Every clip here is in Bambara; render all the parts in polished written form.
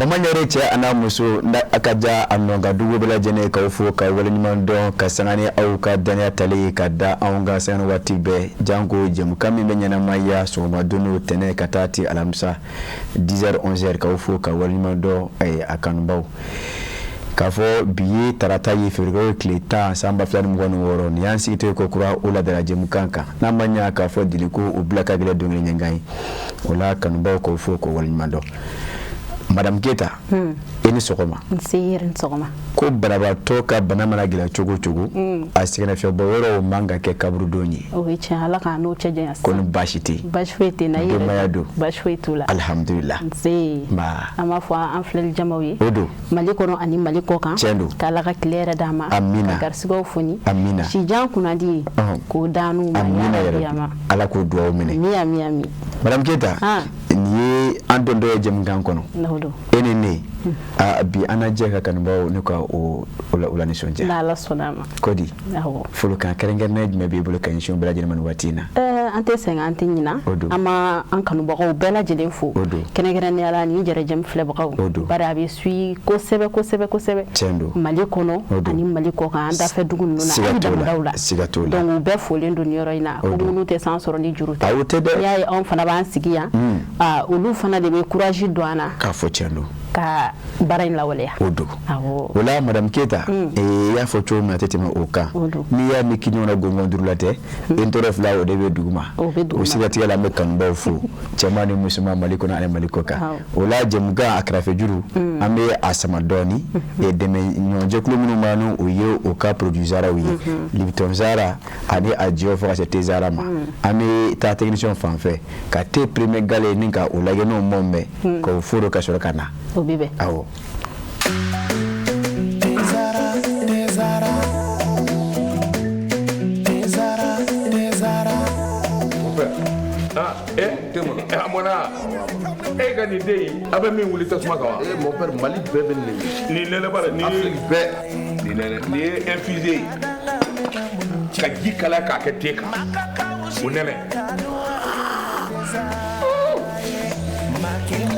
Bamaɲare cɛ a n'a muso n'a ka ja a nɔ ka dugu bɛɛ lajɛlen k'aw fo ka waleɲuman dɔn ka sanga ni aw ka dannaya tali ye ka da anw kan sanga ni waati bɛɛ janko jɛmukan min bɛ ɲɛnamaya sɔgɔma don o tɛnɛn ka taa ti alamisa 10h 11h k'aw fo ka waleɲuman dɔn a kanubaw k'a fɔ bi ye tarata ye février tile 10 san 2026 nin y'an sigitɔ ye ko kura o laadala jɛmukan kan n'a ma ɲa k'a fɔ deliko o bila ka gɛlɛn don kelen ɲɛgan ye o la kanubaw k'aw fo k'o waleɲuman dɔn. Madame Keyita i ni sɔgɔma. Nse i yɛrɛ ni sɔgɔma. Ko banabaatɔ ka bana mana gɛlɛya cogo o cogo a sɛgɛnnafiɲɛbɔ yɔrɔ man ka kɛ kaburudon ye. O ye tiɲɛ Ala k'an n'o cɛ janya. Ko ni baasi tɛ yen. Baasi foyi tɛ n na i yɛrɛ. Denbaya dun? Baasi foyi t'u la. Alihamudulila. Nse. Nba. An b'a fɔ an filɛli jamaw ye. O don. Mali kɔnɔ ani Mali kɔ kan. Tiɲɛ don. K'Ala ka tile hɛrɛ d'an ma. Amina. Ka garisigɛw foni. Amina. Sijan kunnandi. K'o d'an n'u ma. Amina yarabi. Ala k'o dugawu minɛ. Ami ami ami. Madame Keyita. Han. Nin ye an dontɔ ye jɛmukan kɔnɔ. E ni ne bi an na jɛ ka kanubaw ne ka o la nisɔndiya. N'Ala sɔnna a ma. Ko di? Awɔ. Folikan kɛrɛnkɛrɛnnen jumɛn b'i bolo ka ɲɛsin u bɛɛ lajɛlen ma nin waati in na? An tɛ sɛgɛn an tɛ ɲina. O don. An b'an an kanubagaw bɛɛ lajɛlen fo. O don. Kɛrɛnkɛrɛnnenya la nin Jɛrɛjɛmu filɛbagaw. O don. Bari a bɛ suit kosɛbɛ kosɛbɛ kosɛbɛ. Tiɲɛ don. Mali kɔnɔ O don. ani Mali kɔ kan an dafɛ dugu ninnu na Siga hali t'o la. damudaw la. Siga t'o la. Donc u bɛɛ folen don nin yɔrɔ in na. O Ko don. minnu tɛ san sɔrɔ ni juru tɛ. Ayi o tɛ dɛ. N'i y'a ye anw fana b'an sigi yan. Olu fana de bɛ courage don an na. K'a fɔ tiɲɛ don. Ka baara in lawaleya. O don. Awɔ. O la madame Keyita. I y'a fɔ cogo min na a tɛ tɛmɛ o kan. O don. N'i y'a mɛn k'i ɲɔgɔnna gɔngɔn duuru la tɛ. I tɔɔrɔ fila o de bɛ duguma. O bɛ duguma. O siratigɛ la an bɛ kanubaw fo cɛman ni musoman Mali kɔnɔ ani Mali kɔ kan. Awɔ. O la jɛmukan a kɛrɛfɛ juru an bɛ a sama dɔɔni. Dɛmɛ ɲɔgɔnjɛkulu minnu b'an n'o ye o ka produit Zaraw ye. Lipton Zara ani a jɛ fo ka se thé Zara ma. An bɛ taa technicien fan fɛ ka thé premier gale ni ka o lajɛ n'o mɔ mɛn k'o foro ka sɔrɔ ka na. O bɛ bɛn. Awɔ. A mɔna e ka nin den in a bɛ min wuli tasuma kan wa? Mon père, Mali bɛɛ bɛ nin de Nin nɛnɛ b'a la nin ye Afrique bɛɛ. Nin nɛnɛ nin ye infusé ye ka ji kalaya k'a kɛ te kan o nɛnɛ.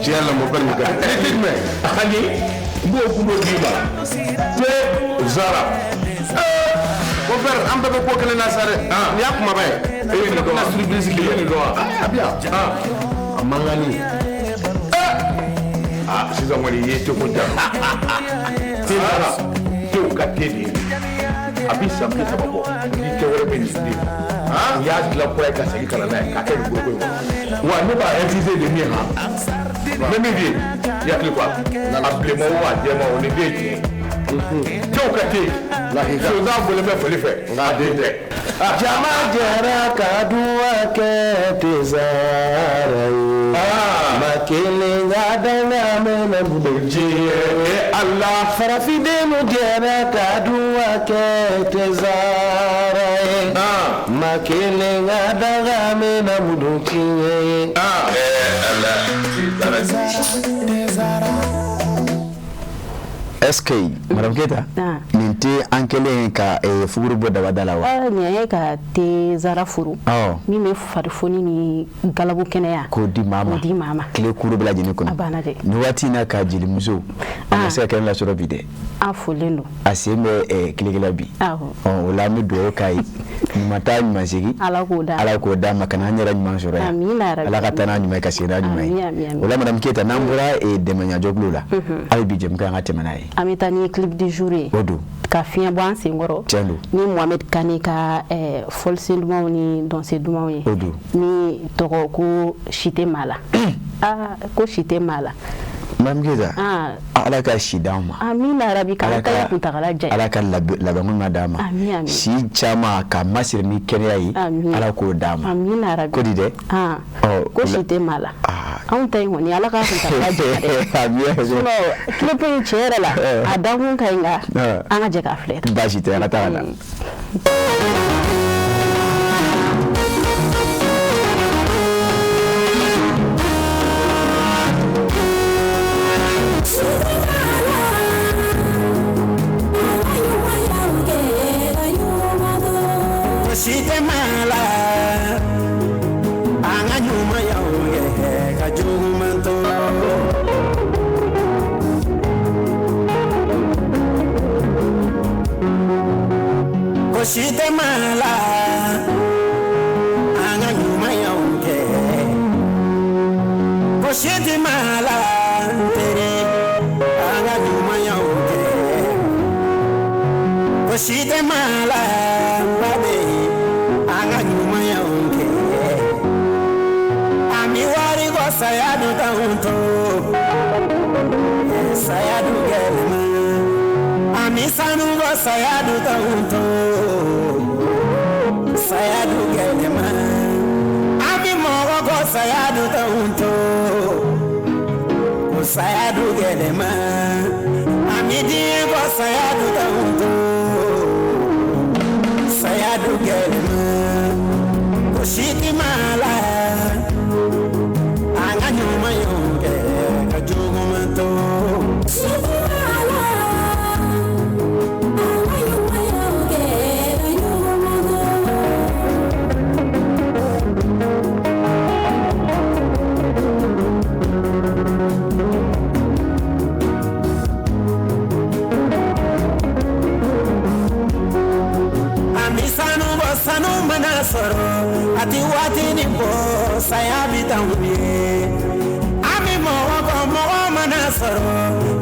Tiɲɛ la mon père nin ka di. E tɛ jumɛn? Ani n b'o gundo d'i ma te Zara. Mon père an bɛɛ bɛ ko kelen na sa dɛ. Nin y'a kumaba ye. E ye nin dɔn wa? Na surprise I ye nin dɔn wa? A bi yan. A mankanni. Ah sisan kɔni i ye teko ja. Te Zara tew ka te de ye. A bi san 30 bɔ ni te wɛrɛ bɛ nin den. U y'a dilan kura ye ka segin ka na n'a ye k'a kɛ nin foroko in kɔnɔ. Wa ne b'a infusé de min han. N bɛ min f'i ye i hakili to a la. A bilenman o a jɛman o nin den ye tiɲɛ ye. Tew ka te. Lahika. Sonsan bɔlen bɛ foli fɛ. Nka a den tɛ. Jama jɛra ka duwa kɛ te Zara ye. Ma kelen ka danga mɛnɛ bolo Diɲɛ Ala. Farafindenw jɛra ka duwa kɛ te Zara ye. Ma kelen ka danga mɛnɛ bolo tiɲɛ ye. Est-ce que madame Keyita nin tɛ an kɛlen ka fuguri bɔ dabada la wa? Nin ye ka te Zara furu. Min bɛ farifoni ni galabu kɛnɛya. K'o di maa ma. K'o di maa ma. Tile kuru bɛɛ lajɛlen kɔnɔ. A banna dɛ. Nin waati in na ka jelimuso a ma se ka kɛnɛ lasɔrɔ bi dɛ. An folen don. A sen bɛ tilekela bi. Awɔ. O la an bɛ dugawu k'a ye. Ɲuman taa ɲuman segin. Ala k'o d'a ma. Ala k'o d'a ma ka n'an yɛrɛ ɲuman sɔrɔ yan. Amina yarabi. Ala ka taa n'a ɲuman ye ka segin n'a ɲuman ye. Ami, ami, ami. O la madame Keyita n'an bɔra dɛmɛɲajɛkulu la. Hali bi jɛmukan an ka tɛmɛ n'a ye. An bɛ taa ni clip du jour ye. O don. Ka fiɲɛ bɔ an senkɔrɔ. Tiɲɛ don. Ni Mohamed Kane ka fɔlisen dumanw ni dɔnsen dumanw ye. O don. Min tɔgɔ ko si tɛ maa la. Aa ko si tɛ maa la. Madame Keyita. Ala ka si d'an ma. Amina yarabi k'an ta kuntagala jan. Ala ka labanko ɲuman d'an ma. Ami ami. Si caman ka masiri ni kɛnɛya ye. Ami. Ala k'o d'an ma. Amina yarabi. Ko di dɛ? Ko si tɛ maa la. Anw ta in kɔni Ala k'a kuntagala janya dɛ. Ami. Sinon clip in tiɲɛ yɛrɛ la a dakun ka ɲi nka an ka jɛ k'a filɛ. Baasi tɛ an ka taa ka na. Si tɛ maa la, an ka ɲumanyaw kɛ ka juguman to. Ko si tɛ maa la, an ka ɲumanyaw kɛ. Ko si tɛ maa la, n teri, an ka ɲumanyaw kɛ. Ko si tɛ maa la, n baden, an ka ɲumanyaw kɛ. An bɛ wari ko saya dun t'anw to, saya dun gɛlɛn. An bɛ sanu ko saya dun t'anw to, saya dun gɛlɛn. An bɛ mɔgɔ ko saya dun t'anw to, ko saya dun gɛlɛn. An bɛ diɲɛ ko saya dun t'anw to, saya dun gɛlɛn. Ko si tɛ maa la, an ka ɲumanyaw kɛ ka juguman to. Si tɛ maa la, an ka ɲumanyaw kɛ ka juguman to. An bɛ sanu bɔ, sanu mana sɔrɔ, a ti waatinin bɔ, saya bɛ t'anw ye. An bɛ mɔgɔ kɔ, mɔgɔ mana sɔrɔ,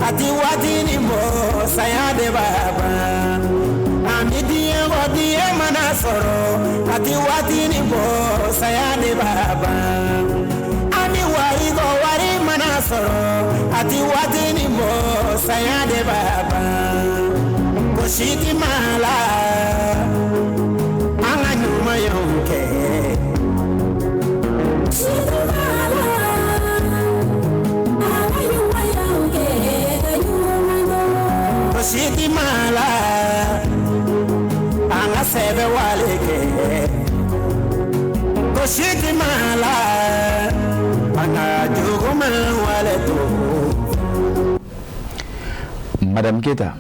a ti waatinin bɔ, saya de b'a ban. An bɛ diɲɛ kɔ, diɲɛ mana sɔrɔ, a ti waatinin bɔ, saya de b'a ban. An bɛ wari kɔ, wari mana sɔrɔ, a ti waatinin bɔ, saya de b'a ban. Ko si tɛ maa la, an ka ɲumanyaw kɛ. Si tɛ maa la, an ka ɲumanyaw kɛ ka juguman to. Ko si tɛ maa la, an ka sɛbɛ wale kɛ. Ko si tɛ maa la, an ka juguman wale to. Madame Keita,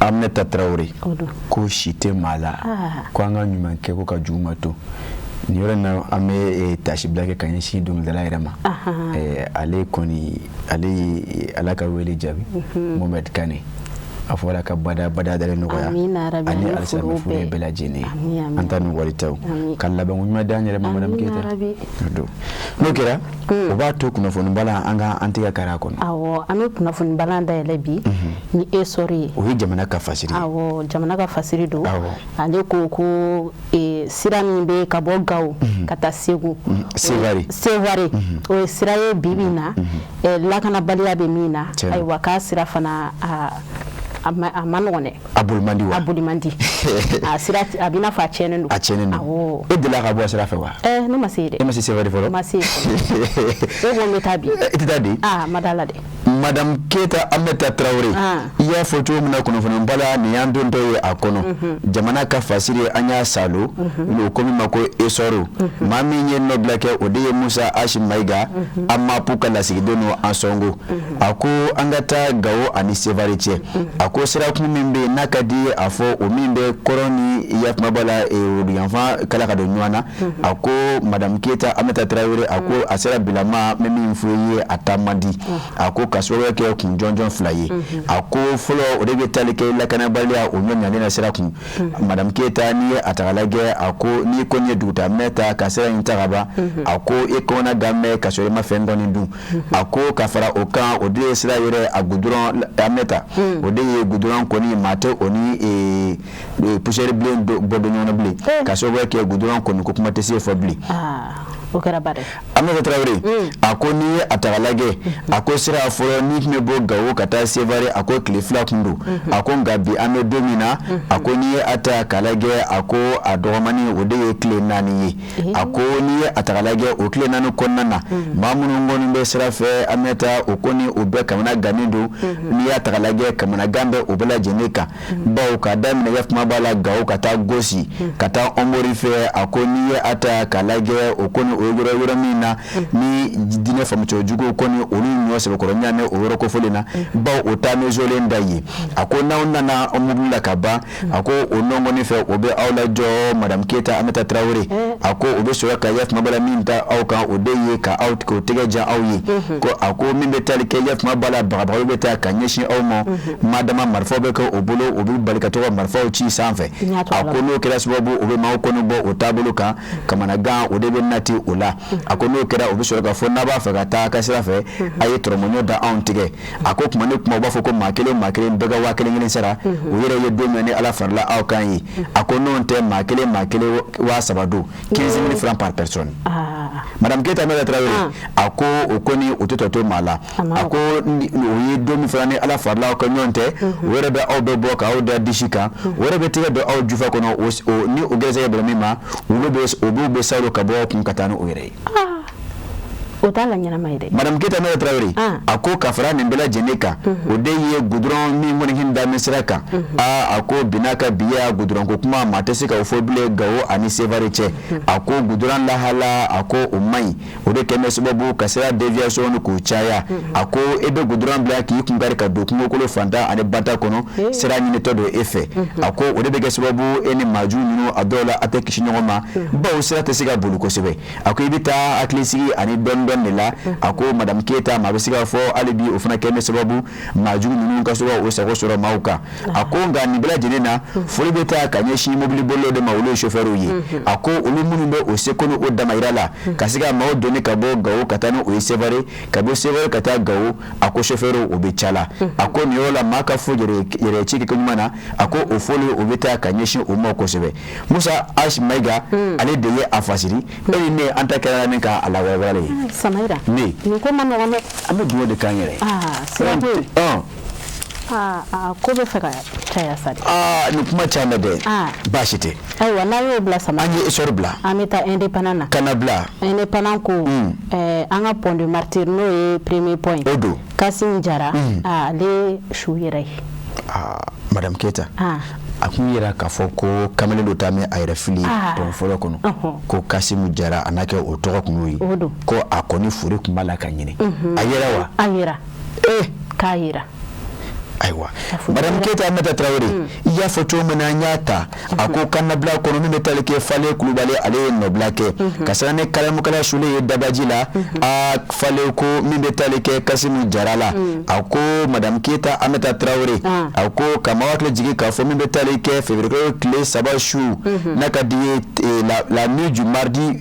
Aminata Traoré, O don. ko si tɛ maa la, ko an ka ɲuman kɛ ko ka juguman to. Nin yɔrɔ in na, an bɛ tasibila kɛ ka ɲɛsin dɔnkilidala yɛrɛ ma. Ale kɔni, ale ye Ala ka wele jaabi, Mohamed Kane. A fɔra ka bada bada dalen nɔgɔya Amina rabi, ani ani alisilamɛ furu furu bɛɛ. bɛɛ lajɛlen ye. Amin, amin. An ta ni walitaw Amin. ka labanko ɲuman d'an yɛrɛ ma. Madame Amina Keita rabi. Don n'o kɛra, o b'a to kunnafoni bala an ka an tɛgɛ kari a kɔnɔ. Awɔ, an bɛ kunnafoni balan dayɛlɛ bi ni essor ye. O ye jamana ka fasiri ye. Awɔ, jamana ka fasiri don. Awɔ. Ale ko ko sira min bɛ ka bɔ Gawo ka taa Segu, Sevare. Sevare, o ye sira ye bi bi in na, lakanabaliya bɛ min na. Tiɲɛ. Ayiwa, k'a sira fana a ma nɔgɔn dɛ. A boli man di wa? A boli man di, a sira a b'i n'a fɔ a tiɲɛnen don. A tiɲɛnen don. Awɔ. E delila ka bɔ a sira fɛ wa? Ne ma se yen dɛ. E ma se Sevare fɔlɔ? N ma se yen fɔlɔ. E ko n bɛ taa bi. E tɛ taa di? Aa, ma da la dɛ. Madame Keita Aminata Traoré, i y'a fɔ cogo min na, kunnafoni bala nin y'an dontɔ ye a kɔnɔ, jamana ka fasiri, an y'a salo o ko min ma ko essor. Maa min ye nɔbila kɛ, o de ye Musa Ashi Mayiga, AMAP ka lasigiden don Ansɔngo. A ko an ka taa Gawo ani Sevare cɛ, a ko sirakun min bɛ yen n'a ka di ye, a fɔ o min bɛ kɔrɔn ni yakumaba la yanfan kala ka don ɲɔgɔn na. A ko Madame Keita Aminata Traoré, a ko a sera bilama, n bɛ min fɔ i ye, a taa man di. A ko ka sababu kɛ kun jɔnjɔn fila ye. A ko fɔlɔ, o de bɛ tali kɛ lakanabaliya o ɲɔ ɲalen na sira kun. Madame Keita, n'i ye a ta k'a lajɛ, a ko n'i kɔni ye dugutaa minɛ ta ka sira in ta ka ban, a ko e kɔnɔna gan mɛn ka sɔrɔ i ma fɛn dɔɔni dun. A ko ka fara o kan, o de ye sira yɛrɛ a goudron, Aminata, o de ye goudron kɔni, maa tɛ o ni poussière bilen bɔ don ɲɔgɔn na bilen, ka sababu kɛ goudron kɔni ko kuma tɛ se fɔ bilen. O kɛra ba dɛ. Aminata Traoré, a ko n'i ye a ta k'a lajɛ, a ko sira fɔlɔ n'i tun bɛ bɔ Gawo ka taa Sevare, a ko tile 2 kun don. A ko nka bi an bɛ don min na, a ko n'i ye a ta k'a lajɛ, a ko a dɔgɔmani o de ye tile 4 ye. A ko n'i ye a ta k'a lajɛ, o tile 4 kɔnɔna na, maa minnu kɔni bɛ sira fɛ, Aminata, o kɔni o bɛɛ kamana gannen don. N'i y'a ta k'a lajɛ, kamanagan bɛ o bɛɛ lajɛlen kan, bawo k'a daminɛ yakuma b'a la Gawo ka taa Gosi ka taa Ɔnbori fɛ, a ko n'i ye a ta k'a lajɛ, o kɔni o yɔrɔ min na ni diinɛ faamucogo juguw kɔni olu ɲɔ sɛbɛkɔrɔ ɲaamɛ o yɔrɔ kofɔlen na, bawo o taa zolen da ye. A ko n'aw nana mobili la ka ban, a ko o nɔngɔni fɛ o bɛ aw lajɔ. Madame Keyita Aminata Tarawele, a ko o bɛ sɔrɔ ka yafama bala min ta aw kan, o de ye ka aw k'o tɛgɛ jan aw ye. Ko a ko min bɛ tali kɛ yafama bala bagabagali bɛ taa ka ɲɛsin aw ma, madama marifaw bɛ kɛ o bolo, o bɛ bali ka to ka marifaw ci sanfɛ. A ko n'o kɛra sababu o bɛ maaw kɔni bɔ o taabolo kan, kamanagan o de bɛ nati o la. A ko n'o kɛra, o bɛ sɔrɔ ka fɔ n'a b'a fɛ ka taa ka sira fɛ, a ye tɔrɔmɔɲɔ da anw tigɛ. A ko kuma ni kuma u b'a fɔ ko maa kelen maa kelen bɛɛ ka 1000 sara, o yɛrɛ ye don min ni Ala farala aw kan ye. A ko n'o tɛ maa kelen maa kelen 3000 don, 15 000 francs par personne. Madame Keyita Aminata Tarawele, a ko o kɔni o tɛ tɔ to maa la. A ko o ye don min fana ni Ala farala aw kan ɲɔgɔn tɛ, o yɛrɛ bɛ aw bɛ bɔ k'aw da disi kan, o yɛrɛ bɛ tɛgɛ don aw jufa kɔnɔ, ni o gɛrɛsɛgɛ bɛnna min ma, o b'u bɛ salo ka bɔ aw kun ka taa ni o yɛrɛ ye. O t'a la ɲɛnama ye dɛ. Madame Keyita Aminata Tarawele, a ko ka fara nin bɛɛ lajɛlen kan, o de ye goudron min kɔni hin da min sira kan. A ko bi n'a ka bi ya goudron ko kuma maa tɛ se k'o fɔ bilen Gawo ani Sevare cɛ. A ko goudron lahala, a ko o man ɲi, o de kɛlen bɛ sababu ka sira déviation ni k'o caya. A ko e bɛ goudron bila k'i kun kari ka don kungokolo fantan ani bata kɔnɔ, sira ɲinitɔ don e fɛ. A ko o de bɛ kɛ sababu e ni maajugu ninnu a dɔw la a tɛ kisi ɲɔgɔn ma, bawo sira tɛ se ka boli kosɛbɛ. A ko i bɛ taa hakilisigi ani dɔɔni dɔɔni de la. A ko Madame Keyita, maa bɛ se k'a fɔ hali bi o fana kɛlen bɛ sababu maajugu ninnu ka se ka o sago sɔrɔ maaw kan. A ko nka nin bɛɛ lajɛlen na, foli bɛ taa ka ɲɛsin mobili bolilaw de ma, olu ye chauffeur ye. A ko olu minnu bɛ o seko ni o damayira la ka se ka maaw doni ka bɔ Gawo ka taa ni o ye Sevare, ka bɔ Sevare ka taa Gawo, a ko chauffeur o bɛ ca la. A ko nin yɔrɔ la maa ka fo yɛrɛ ci kɛ ɲuman na, a ko o foli o bɛ taa ka ɲɛsin o ma kosɛbɛ. Musa H Mayiga, ale de ye a fasiri. E ni ne an ta kɛra min ka a lawalawala ye. Samayira, ne nin ko ma nɔgɔn dɛ. An bɛ dugawu de k'an yɛrɛ ye. Sira ko ye. Ko bɛ fɛ ka caya sa dɛ. Nin kuma ca mɛ dɛ. Baasi tɛ. Ayiwa, n'an y'o bila sama. An ye essor bila. An bɛ taa Indépendant na. Kana bila. Indépendant ko an ka pont de martyr, n'o ye premier pont ye. O don. Kasim Jara, ale su yɛrɛ ye. Madame Keyita, a kun yira k'a fɔ ko kamalen dɔ taa min a yɛrɛ fili pont fɔlɔ kɔnɔ, ko Kasimu Jara, a n'a kɛ o tɔgɔ kun y'o ye, ko a kɔni fori kun b'a la ka ɲini a yɛrɛ wa. A yera. K'a yera. Ayiwa, Madame Keyita Aminata Tarawele, i y'a fɔ cogo min na, an y'a ta. A ko kannabila kɔnɔ min bɛ tali kɛ Fale Kulubali, ale ye nɔbila kɛ ka sanga ni kalamukala sulen ye dabaji la. A Fale ko min bɛ tali kɛ Kasimu Jara la, a ko Madame Keyita Aminata Tarawele, a ko ka maaw hakili jigin k'a fɔ min bɛ tali kɛ février tile 3 su n'a ka di ye, la nuit du mardi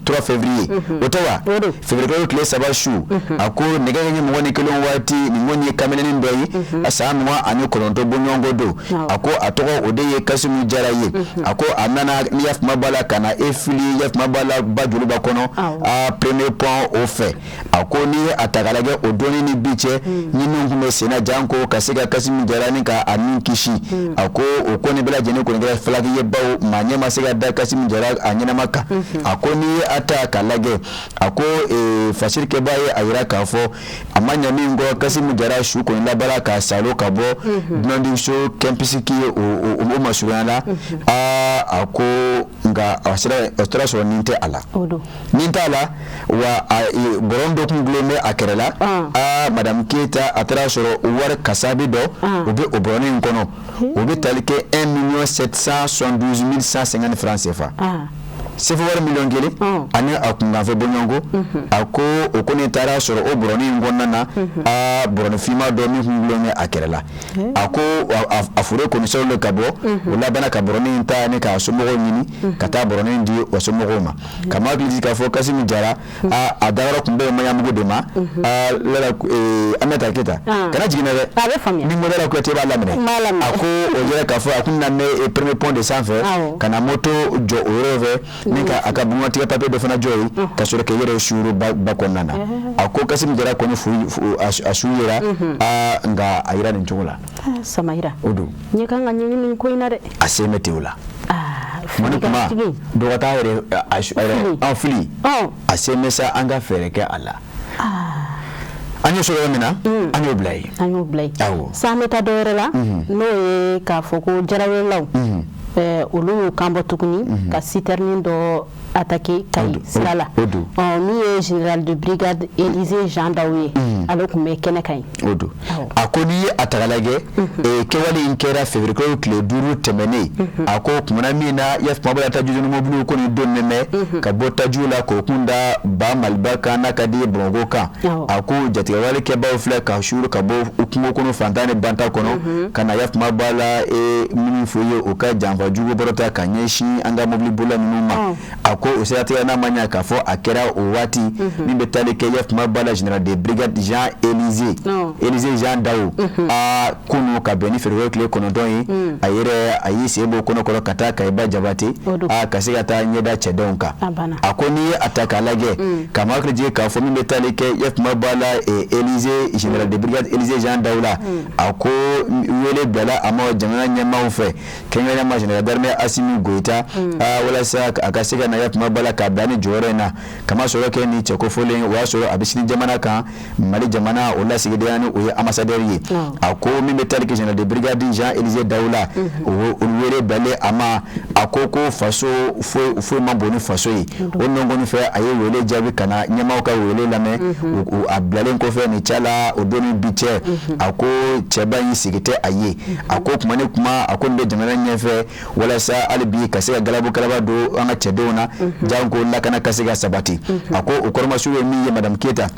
3 février, o tɛ wa, février tile 3 su, a ko nɛgɛ ɲɛ 21 waati, nin kɔni ye kamalennin dɔ ye, a san 29 bɔɲɔgɔnko don. A ko a tɔgɔ o de ye Kasimu Jara ye. A ko a nana ni yafama b'a la ka na e fili yafama b'a la ba joliba kɔnɔ, a premier pont o fɛ. A ko n'i ye a ta k'a lajɛ, o donni ni bi cɛ, ɲininiw tun bɛ sen na janko ka se ka Kasimu Jara ni ka a ni kisi. A ko o kɔni bɛɛ lajɛlen kɔni kɛra falaki ye, bawo maa ɲɛ ma se ka da Kasimu Jara a ɲɛnama kan. A ko n'i ye a ta k'a lajɛ, a ko fasiri kɛbaa ye a yira k'a fɔ a ma ɲɛ min kɔ, Kasimu Jara su kɔni labanna ka salo ka bɔ dunandiso Kɛnpisiki ye o masurunya la. A ko nka a taara sɔrɔ nin tɛ a la, nin t'a la wa, bɔrɔn dɔ kun dulon bɛ a kɛrɛ la. Madame Keyita, a taara sɔrɔ wari kasabi dɔ o bɛ o bɔrɔnin in kɔnɔ, o bɛ tali kɛ 1 million 772 mille 150 francs CFA, CFA wari 1,000,000 ani a kunkanfɛ bɔɲɔgɔnko. A ko o kɔni taara sɔrɔ o bɔrɔnin in kɔnɔna na, a bɔrɔnin finma dɔ min kun dulon bɛ a kɛrɛ la. A ko a fure kɔni sɔrɔlen ka bɔ, o labanna ka bɔrɔnin in ta ni k'a somɔgɔw ɲini ka taa bɔrɔnin di o somɔgɔw ma. Ka maa hakili jigin k'a fɔ Kasimu Jara, a dayɔrɔ tun bɛ Maɲanbugu de ma. Lala Aminata Keyita, kana jigin dɛ, ni n ko Lala Kuyate b'a laminɛ. A ko o yɛrɛ k'a fɔ a kun na bɛ premier pont de sanfɛ ka na moto jɔ o yɔrɔ fɛ ni ka a ka bugunnatigɛ papier dɔ fana jɔ yen ka sɔrɔ k'i yɛrɛ suuru ba kɔnɔna na. A ko Kasimu Jara kɔni a su yera, nka a yera nin cogo la. Samayira, o don ɲɛ kan ka ɲɛɲini nin ko in na dɛ. A sen bɛ ten o la. Kuma ni kuma, dɔ ka taa yɛrɛ an fili, a sen bɛ sa, an ka fɛɛrɛ kɛ a la. An ye sɔrɔ min na, an y'o bila yen. An y'o bila yen. Awɔ. Sa an bɛ taa dɔ wɛrɛ la, n'o ye k'a fɔ ko jarawelelaw. Olu y'u kan bɔ tuguni ka citerne dɔ attaqué Kayi sira la. Min ye général de brigade Élisée Jean Daou ye, ale tun bɛ kɛnɛ kan yen. O don, a ko n'i ye a ta k'a lajɛ, kɛwale in kɛra février kalo tile 5 tɛmɛnen. A ko kumana min na yafuma b'a la, taji mɔbiliw ko nin don mɛn ka bɔ tajiw la k'o kun da ba Maliba kan, n'a ka di ye Bamakɔ kan. A ko jatigɛwale kɛbaw filɛ ka suuru ka bɔ kungo kɔnɔ, fantan ni banta kɔnɔ, ka na yafuma b'a la minnu fɔ ye o ka janfa jugu bɔrɔ ta ka ɲɛsin an ka mobili bolila ninnu ma. A ko o siratigɛ n'a ma ɲɛ k'a fɔ a kɛra o waati min bɛ taali kɛ yafuma b'a la général de brigade Jean Élisée Jean Daou, a kunu ka bɛn ni février tile 9 ye, a yɛrɛ a y'i sen bɔ kɔnɔ kɔrɔ ka taa Kayiba Jabate, a ka se ka taa ɲɛda cɛdenw kan. A ko n'i ye a ta k'a lajɛ, ka maa hakili jigin k'a fɔ min bɛ taali kɛ yafuma b'a la Élisée, général de brigade Élisée Jean Daou la, a ko wele bilala a ma jamana ɲɛmaaw fɛ, kɛrɛnkɛrɛnnenya général d'armée Assimi Goïta, walasa a ka se ka na yafuma b'a la k'a bila ni jɔyɔrɔ in na. Kamasɔrɔ kɛ ni cɛ kofɔlen, o y'a sɔrɔ a bɛ sini jamana kan, Mali jamana o lasigidenya ni o ye ambassadeur ye. A ko min bɛ taali kɛ général de brigade Jean Élisée Daou la, o wele bilalen a ma. A ko ko faso foyi foyi ma bon ni faso ye. O nɔgɔnin fɛ, a ye wele jaabi ka na ɲɛmaaw ka wele lamɛn. A bilalen kɔfɛ nin cɛ la, o don ni bi cɛ, a ko cɛba in sigi tɛ a ye. A ko kuma ni kuma, a ko nin bɛ jamana ɲɛfɛ walasa hali bi ka se ka galabu kalaba don an ka cɛdenw na, janko lakana ka se ka sabati. A ko o kɔrɔmasu ye min ye, madame Keyita,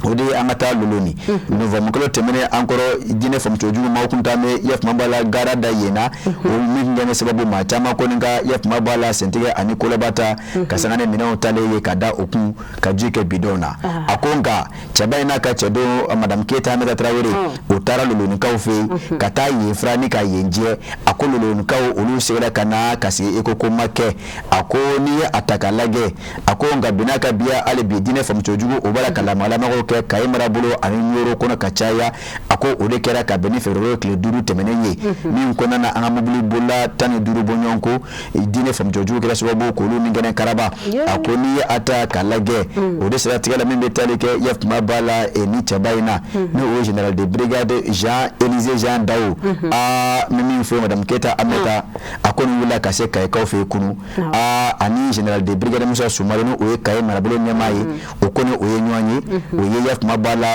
o de ye an ka taa Loloni novembre kalo tɛmɛnen an kɔrɔ. Jinɛ famuso jugu maaw kun t'an bɛ yafuma b'a la gara da yen na, o min kɛ sababu maa caman kɔni ka yafuma b'a la sentigɛ ani kolaba ta ka sanga ni minɛnw talen ye ka da o kun ka ji kɛ bidɔn na. A ko nka cɛba in n'a ka cɛdenw, madame Keyita Aminata Tarawele, o taara Lolonikaw fɛ yen ka taa yen fura ni ka yen jɛ. A ko Lolonikaw olu seginna ka na ka sigi eko ko ma kɛ. A ko n'i ye a ta k'a lajɛ, a ko nka bi n'a ka biya, hali bi diinɛ famuso jugu o b'a la ka lamagalamaw kɛ Kayi marabolo ani Ɲoro kɔnɔ ka caya. A ko o de kɛra ka bɛn ni février tile 5 tɛmɛnen ye, min kɔnɔna na an ka mobili bolila 15 bɔ ɲɔgɔn ko diinɛ famuso jugu kɛra sababu k'olu ni gɛnɛ karaba. A ko n'i ye a ta k'a lajɛ, o de siratigɛ la min bɛ taali kɛ yafuma b'a la ni cɛba in na, ni o ye général de brigade Jean Élisée Jean Daou, aa min min fɔ madame Keyita Aminata, a ko nin wulila ka se Kayikaw fɛ yen kunu, aa ani général de brigade Musa Sumare, ni o ye Kayi marabolo ɲɛmaa ye, o ko ni o ye ɲɔgɔn ye, o ye yafuma b'a la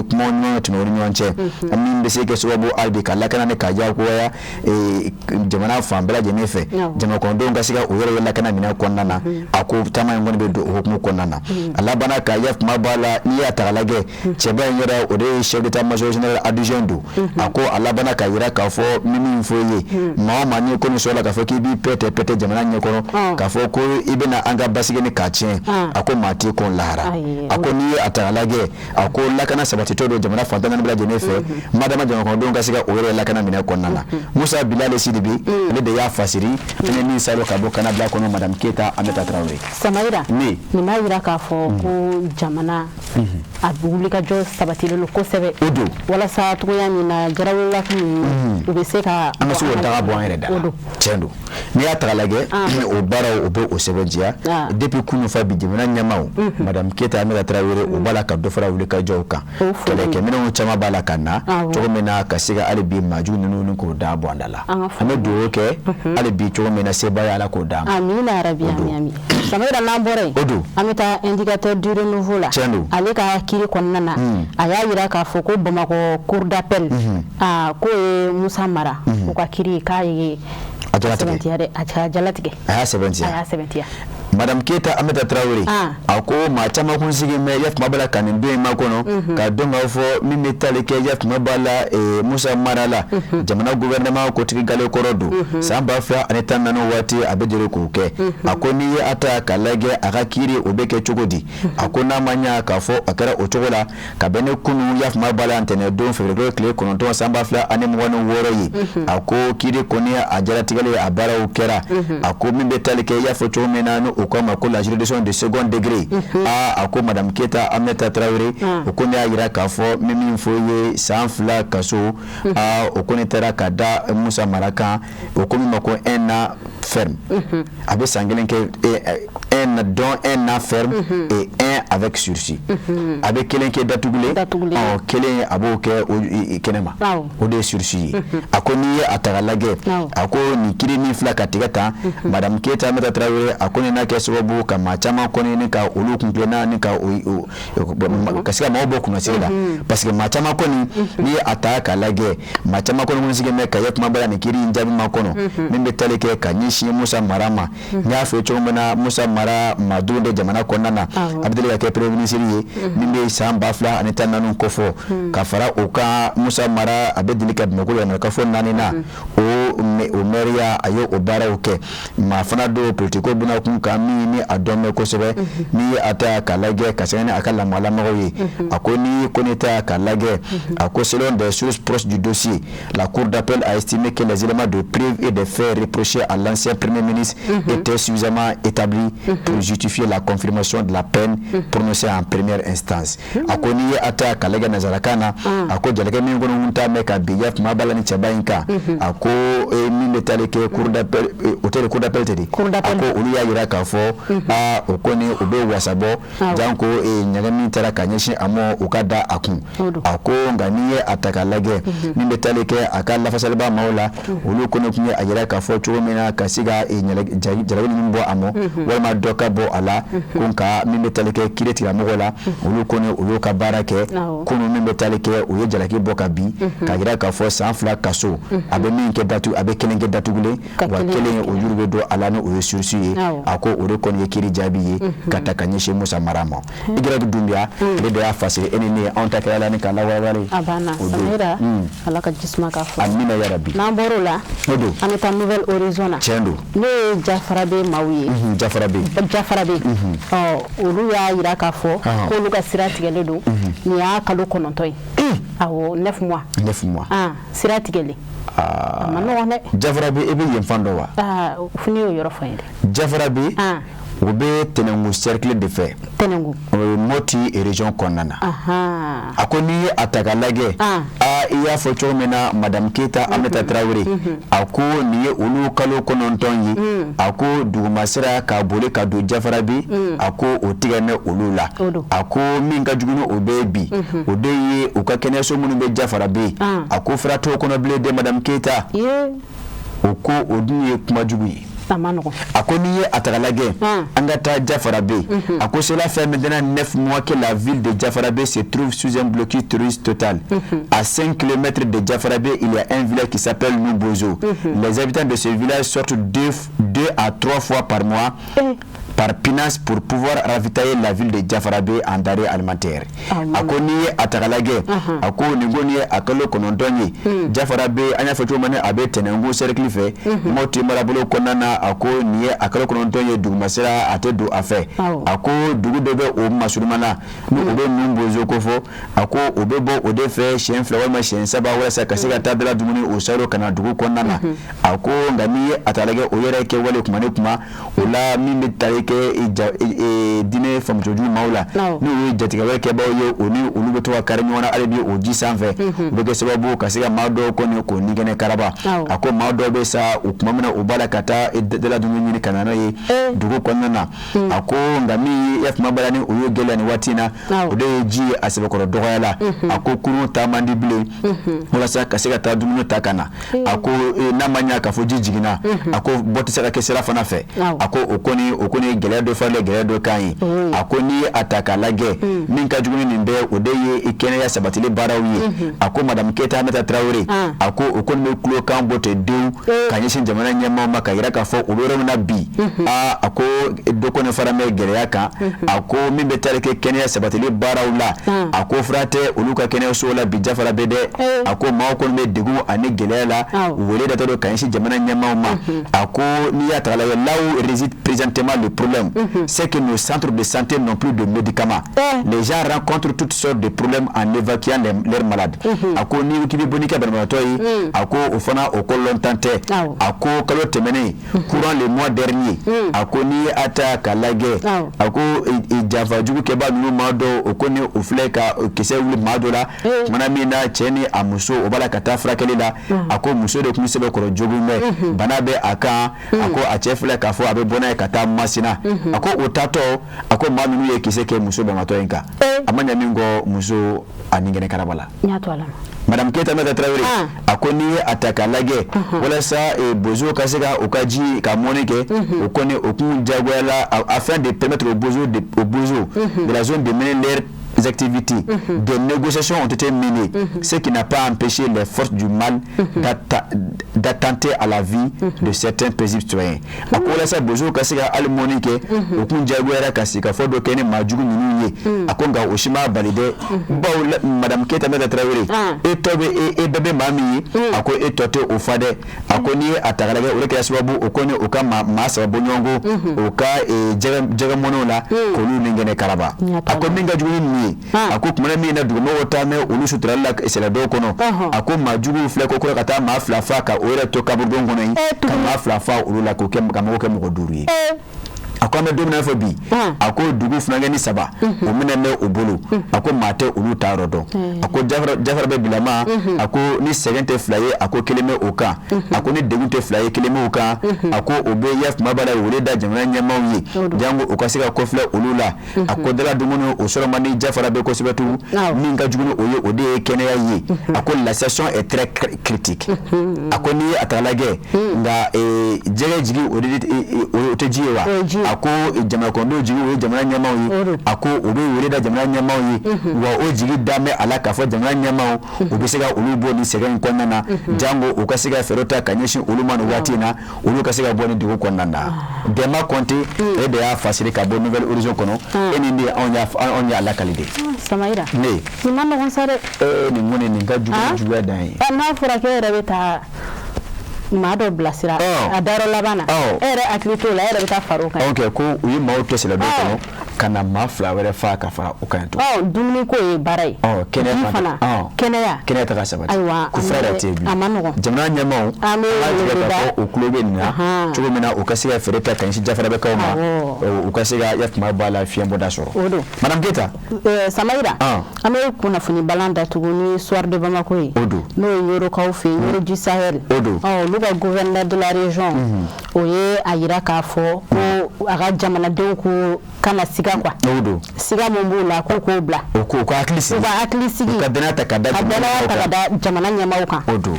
kuma ɲɔgɔn tɛmɛ o ni ɲɔgɔn cɛ, min bɛ se kɛ sababu hali bi ka lakana ni ka diyagoya jamana fan bɛɛ lajɛlen fɛ, jamanakɔnɔdenw ka se ka o yɛrɛ lakana minɛn kɔnɔna na. A ko taama in kɔni bɛ don o hukumu kɔnɔna na. A labanna ka yafuma b'a la, n'i y'a ta k'a lajɛ, cɛba in yɛrɛ, o de ye chef d'état-major général adjoint don. A ko a labanna ka yira k'a fɔ min fɔ i ye, maa o maa n'i ko nin sɔrɔla k'a fɔ k'i b'i pɛtɛ pɛtɛ jamana ɲɛkɔrɔ k'a fɔ ko i bɛna an ka basigi ni k'a tiɲɛ, a ko maa t'i kɔn lahara. A ko n'i ye a ta k'a lajɛ, a ko lakana sabatitɔ don jamana fan 14 bɛɛ lajɛlen fɛ, madama jamanakɔnɔdenw ka se ka o yɛrɛ lakana minɛ kɔnɔna na. Musa Bilale Sidibe, ale de y'a fasiri an ye min salo ka bɔ kannabila kɔnɔ, madame Keyita Aminata Tarawele. Samayira, nin b'a jira k'a fɔ ko jamana a wulikajɔ sabatilen don kosɛbɛ. O don. Walasa cogoya min na garawolaki ninnu u bɛ se ka an ka se k'o daga bɔ an yɛrɛ da la. Tiɲɛ don, n'i y'a ta k'a lajɛ, o baaraw o bɛ o sɛbɛntiya depuis kunun fa bi, jamana ɲɛmaaw, madame Keyita Aminata Tarawele, o b'a la ka dɔ fara wulikajɔw kan. Kɛlɛkɛminɛnw caman b'a la ka na cogo min na ka se ka hali bi maajugu ninnu ni k'o da bɔ an da la. An bɛ dugawu kɛ hali bi cogo min na sebaaya Ala k'o d'an ma. Amina yarabi, ami. Samayira, n'an bɔra yen, o don, an bɛ taa indicateur du renouveau la. Tiɲɛ don. Ale ka kiiri kɔnɔna na, a y'a jira k'a fɔ ko Bamakɔ cour d'appel, aa k'o ye Musa Mara u ka kiiri k'a ye a jalatigɛ dɛ, a jalatigɛ. A y'a sɛbɛntiya. A y'a sɛbɛntiya. Madame Keyita Aminata Tarawele, a ko maa caman kun sigi mɛ yafuma b'a la ka nin don in makɔnɔ ka dɔn k'a fɔ min bɛ tali kɛ yafuma b'a la Musa Mara la, jamana gouvernement kotigi gale kɔrɔ don san 2014 waati a bɛ deli k'o kɛ. A ko n'i ye a ta k'a lajɛ, a ka kiiri o bɛ kɛ cogo di? A ko n'a ma ɲɛ k'a fɔ a kɛra o cogo la ka bɛn ni kunun yafuma b'a la ntɛnɛn don février tile 9 san 2026 ye, a ko kiiri kɔni a jalatigɛlen, a baaraw kɛra. A ko min bɛ tali kɛ i y'a fɔ cogo min na ni o k'a ma ko la juridiction de second degré. Aa, a ko madame Keyita Aminata Tarawele, o ko ne y'a jira k'a fɔ n bɛ min fɔ i ye, san 2 kaso, aa, o ko ne taara ka da Musa Mara kan. O ko min ma ko un an ferme, a bɛ san 1 kɛ, un dont un an ferme et un avec sursis. A bɛ kelen kɛ datugulen, ɔ kelen a b'o kɛ kɛnɛma, o de ye sursis ye. A ko n'i ye a ta k'a lajɛ, a ko nin kiiri min fila ka tigɛ tan madame Keyita Aminata Tarawele, a ko nin n'a kɛ sababu ka maa caman kɔni ni ka olu kuntilenna ni ka ka se ka maaw bɔ kunnasiri la, parce que maa caman kɔni, n'i ye a ta k'a lajɛ, maa caman kɔni kun sigilen bɛ ka ye kuma bɛɛ la nin kiiri in jaabi ma kɔnɔ min bɛ tali kɛ ka ɲɛsin Musa Mara ma. N y'a fɔ cogo min na, Musa Mara maa duuru de jamana kɔnɔna na, a bɛ deli ka kɛ premier ministre ye min bɛ san 2014 kofɔ. Ka fara o kan, Musa Mara a bɛ deli ka Bamakɔ yɛlɛmakafo naani na, o maire, a ye o baaraw kɛ. Maa fana don politiko bɛna kun kan min ni a dɔn bɛ kosɛbɛ. N'i ye a ta k'a lajɛ ka sɛgɛn ni a ka lamɔlamɔgɔw ye, a ko n'i ko ne ta k'a lajɛ, a ko selon des sources proches du dossier, la cour d'appel a estimé que les éléments de preuve et de faits reprochés à l'ancien premier ministre étaient suffisamment établis pour justifier la confirmation de la peine prononcée en première instance. A ko n'i ye a ta k'a lajɛ nanzarakan na, a ko jalakɛ min kɔni kun t'a mɛn ka bi ya kuma b'a la ni cɛba in kan, a ko min bɛ taali kɛ cour d'appel, o tɛ cour d'appel tɛ de, a ko olu y'a jira k'a fɔ aa, o kɔni u bɛ wasabɔ janko ɲɛgɛn min taara ka ɲɛsin a ma, u ka da a kun. A ko nka n'i ye a ta k'a lajɛ, min bɛ taali kɛ a ka lafasaliba maaw la, olu kɔni tun ye a jira k'a fɔ cogo min na ka se ka jalaki ninnu bɔ a ma walima dɔ ka bɔ a la. Ko nka min bɛ taali kɛ kiiri tigilamɔgɔw la, olu kɔni u y'u ka baara kɛ kunun. Min bɛ taali kɛ, u ye jalaki bɔ ka bin k'a jira k'a fɔ san 2 kaso, a bɛ min kɛ datugu, a bɛ kelen kɛ datugulen, wa kelen o juru bɛ don a la ni o ye sursis ye. A ko o de kɔni ye kiiri jaabi ye ka ta ka ɲɛsin Musa Mara ma. Ibrahim Dunbiya, ale de y'a fasiri e ni ne ye, anw ta kɛra la ni k'a lawalawale. A banna, Samira, Ala ka jisuma k'a fɔ. Amina yarabi. N'an bɔr'o la, o don, an bɛ taa Nouvel Horizon na. Tiɲɛ don. N'o ye Jafarabe maaw ye. Jafarabe. Jafarabe, ɔ olu y'a jira k'a fɔ k'olu ka sira tigɛlen don. Nin y'a kalo 9 ye. Awɔ, 9 mois. 9 mois. Ah, sira tigɛlen. A ma nɔgɔn dɛ. Jafarabe, e bɛ yen fan dɔn wa? Aa, fo n'i y'o yɔrɔ fɔ n ye dɛ. Jafarabe, o bɛ Tɛnɛnku cercle de fɛ. Tɛnɛnku. O ye Moti région kɔnɔna na. A ko n'i ye a ta k'a lajɛ, aa, i y'a fɔ cogo min na, madame Keyita Aminata Tarawele, a ko nin ye olu kalo 9 ye. A ko dugumasira ka boli ka don Jafarabe, a ko o tigɛ bɛ olu la. A ko min ka jugu ni o bɛɛ ye bi, o de ye u ka kɛnɛyaso minnu bɛ Jafarabe, a ko fura t'o kɔnɔ bilen dɛ, madame Keyita. O ko o dun ye kuma jugu ye. A ko n'i ye a ta k'a lajɛ, an ka taa Jafarabe. A ko cela fait maintenant 9 mois que la ville de Jafarabe se trouve sous un blocus terroriste total. À 5 km de Jafarabe, il y a un village qui s'appelle Noubozo. Les habitants de ce village sortent deux à trois fois par mois par pinasses pour pouvoir ravitailler la ville de Jafarabe en denrées alimentaires. A ko n'i ye a ta k'a lajɛ, a ko nin ko nin ye a kalo 9 ye. Jafarabe, an y'a fɔ cogo min na, a bɛ Tɛnɛnku cercle fɛ Moti marabolo kɔnɔna na. A ko nin ye a kalo 9 ye, dugumasira a tɛ don a fɛ. A ko dugu dɔ bɛ o masurumana ni o bɛ Noubozo ko fɔ, a ko o bɛ bɔ o de fɛ siɲɛ 2 walima siɲɛ 3 walasa ka se ka taa dala dumuni o saro ka na dugu kɔnɔna na. A ko nka n'i ye a ta lajɛ, o yɛrɛ kɛwale kuma ni kuma o la, min bɛ tali kɛ diinɛ faamucogo maaw la, n'o ye jatigɛwale kɛbaaw ye, o ni olu bɛ to ka kari ɲɔgɔn na hali bi o ji sanfɛ, o bɛ kɛ sababu ka se ka maa dɔw kɔni k'o ni kɛnɛ karaba. A ko maa dɔw bɛ sa o tuma min na u b'a la ka taa dala dumuni ɲini ka na n'a ye dugu kɔnɔna na. A ko nka min ye kuma bala ni o ye gɛlɛya nin waati in na, o de ye ji ye a sɛbɛkɔrɔ dɔgɔya la. A ko kurun taa man di bilen walasa ka se ka taa dumuni ta ka na. A ko n'a ma ɲɛ k'a fɔ ji jiginna, a ko bɔ tɛ se ka kɛ sira fana fɛ. A ko o kɔni gɛlɛya dɔ faralen gɛlɛya dɔ kan ye. A ko n'i ye a ta k'a lajɛ, min ka jugu ni nin bɛɛ, o de ye kɛnɛya sabatili baaraw ye. A ko madame Keyita Aminata Tarawele, a ko o kɔni bɛ kulokan bɔ ten dewu ka ɲɛsin jamana ɲɛmaaw ma, ka yira k'a fɔ u bɛ yɔrɔ min na bi, aa, a ko dɔ kɔni fara bɛ gɛlɛya kan. A ko min bɛ tali kɛ kɛnɛya sabatili baaraw la, a ko fura tɛ olu ka kɛnɛyaso la bi Jafarabe dɛ. A ko maaw kɔni bɛ degun ani gɛlɛya la, wele datɔ don ka ɲɛsin jamana ɲɛmaaw ma. A ko n'i y'a ta k'a lajɛ, là où réside présentement le problème. problème, c'est que nos centres de santé n'ont plus de médicaments. Les gens rencontrent toutes sortes de problèmes en évacuant leurs malades. A ko n'i k'i bɛ bɔ n'i ka banabagatɔ ye, a ko o fana o ko lɔntan tɛ. A ko kalo tɛmɛnen, courant le mois dernier, a ko n'i ye a ta k'a lajɛ, a ko janfa jugukɛba ninnu maa dɔw, o ko ni o filɛ ka kisɛ wuli maa dɔ la tumana min na cɛ ni a muso o b'a la ka taa furakɛli la. A ko muso de tun sɛbɛkɔrɔ jogun bɛ, bana bɛ a kan. A ko a cɛ filɛ k'a fɔ a bɛ bɔ n'a ye ka taa Masina. A ko o taatɔ, a ko maa ninnu ye kisɛ kɛ muso banabaatɔ in kan. A ma ɲɛ min kɔ, muso a ni kɛnɛ karaba la. Madame Keyita Mɛta Tarawele, a ko n'i ye a ta k'a lajɛ, walasa bozow ka se ka u ka ji ka mɔni kɛ, o kɔni o kun diyagoyala, afin de permettre aux bozos de la zone de mener leurs activités, des négociations ont été menées, ce qui n'a pas empêché les forces du mal d'attenter à la vie de certains paisibles citoyens. A ko walasa bozow ka se ka hali mɔni kɛ, o kun diyagoyara ka sigikafɔ dɔ kɛ ni maa jugu ninnu ye. A ko nka o si m'a bali dɛ, bawo Madame Keyita Mɛta Tarawele, e tɔ bɛ e bɛɛ bɛ maa min ye, a ko e tɔ tɛ o fa dɛ. A ko n'i ye a ta k'a lajɛ, o de kɛra sababu o ko ni o ka maa saba bɔ ɲɔgɔn kɔ o ka jɛgɛ mɔnɛw la k'olu ni gɛnɛ karaba. A ko min ka jugu ni nin ye, a ko kumana min na dugumɔgɔw taa mɛn olu suturali la sɛlɛdɔw kɔnɔ, a ko maa juguw filɛ ko kura ka taa maa fila fa ka o yɛrɛ to kaburudon kɔnɔ yen, ka maa fila fa olu la, k'o kɛ ka mɔgɔw kɛ mɔgɔ duuru ye. A ko an bɛ don min na fɔ bi, a ko dugu funankɛni saba o minɛ bɛ o bolo, a ko maa tɛ olu ta yɔrɔ dɔn. A ko Jafara bɛ bilama, a ko ni sɛgɛn tɛ fila ye, a ko kelen bɛ o kan. A ko ni degun tɛ fila ye, kelen bɛ o kan. A ko o bɛ ya kuma b'a la wele da jamana ɲɛmaaw ye, jango u ka se ka kɔfilɛ olu la. A ko dala dumuni o sɔrɔ man di Jafara bɛ kosɛbɛ tugun. Min ka jugu ni o ye, o de ye kɛnɛya ye. A ko la situation est très critique. A ko n'i ye a ta lajɛ, nka jɛgɛ jigi o de o tɛ ji ye wa? A ko jamana kɔnɔdenw jigi o ye jamana ɲɛmaaw ye. A ko o bɛ wele da jamana ɲɛmaaw ye, wa o jigi da bɛ a la k'a fɔ jamana ɲɛmaaw u bɛ se ka olu bɔ nin sɛgɛn in kɔnɔna na, jango u ka se ka fɛɛrɛ ta ka ɲɛsin olu ma nin waati in na, olu ka se ka bɔ nin degun kɔnɔna na. Dɛma Kɔnte e de y'a fasiri ka bɔ Nouvel Horizon kɔnɔ. E ni ne, anw y'a lakali de. Samayira. Ne. Nin ma nɔgɔn sa dɛ. Ee, nin kɔni nin ka jugu, juguya dan ye. N'a fɔra k'e yɛrɛ bɛ taa maa dɔ bilasira a dayɔrɔ laban na, e yɛrɛ hakili t'o la, e yɛrɛ bɛ taa far'o kan. Ok, ko u ye maaw to sɛlɛdɔ kɔnɔ ka na maa fila wɛrɛ fa ka fara o kan yen. Ɔ, dumuni ko ye baara ye. Ɔ, kɛnɛya fana, kɛnɛya. Kɛnɛya ta ka sabati. Ayiwa. Ko fura yɛrɛ tɛ yen bilen. A ma nɔgɔn. Jamana ɲɛmaaw, an bɛ an b'a tigɛ wele k'a da fɔ u tulo bɛ nin na cogo min na, u ka se ka fɛɛrɛ ta ka ɲɛsin Jafarabɛkaw ma, u ka se ka yafama b'a la, fiɲɛ bɔda sɔrɔ. O don. Madame Keyita. Samayira, an bɛ kunnafoni balan datugu ni Soir de Bamako ye. O don. N'o ye Ɲorokaw fɛ yen, Ɲoro du Sahel. O don. Ɔ, olu ka gouverneur de la région, o ye a yira k'a fɔ ko a ka jamanadenw ko kana siga quoi. O don. Siga mun b'u la, k'u k'o bila. O ko u ka hakili sigi. U ka hakili sigi. U ka danaya ta ka da ka danaya ta ka da jamana ɲɛmaaw kan. O don.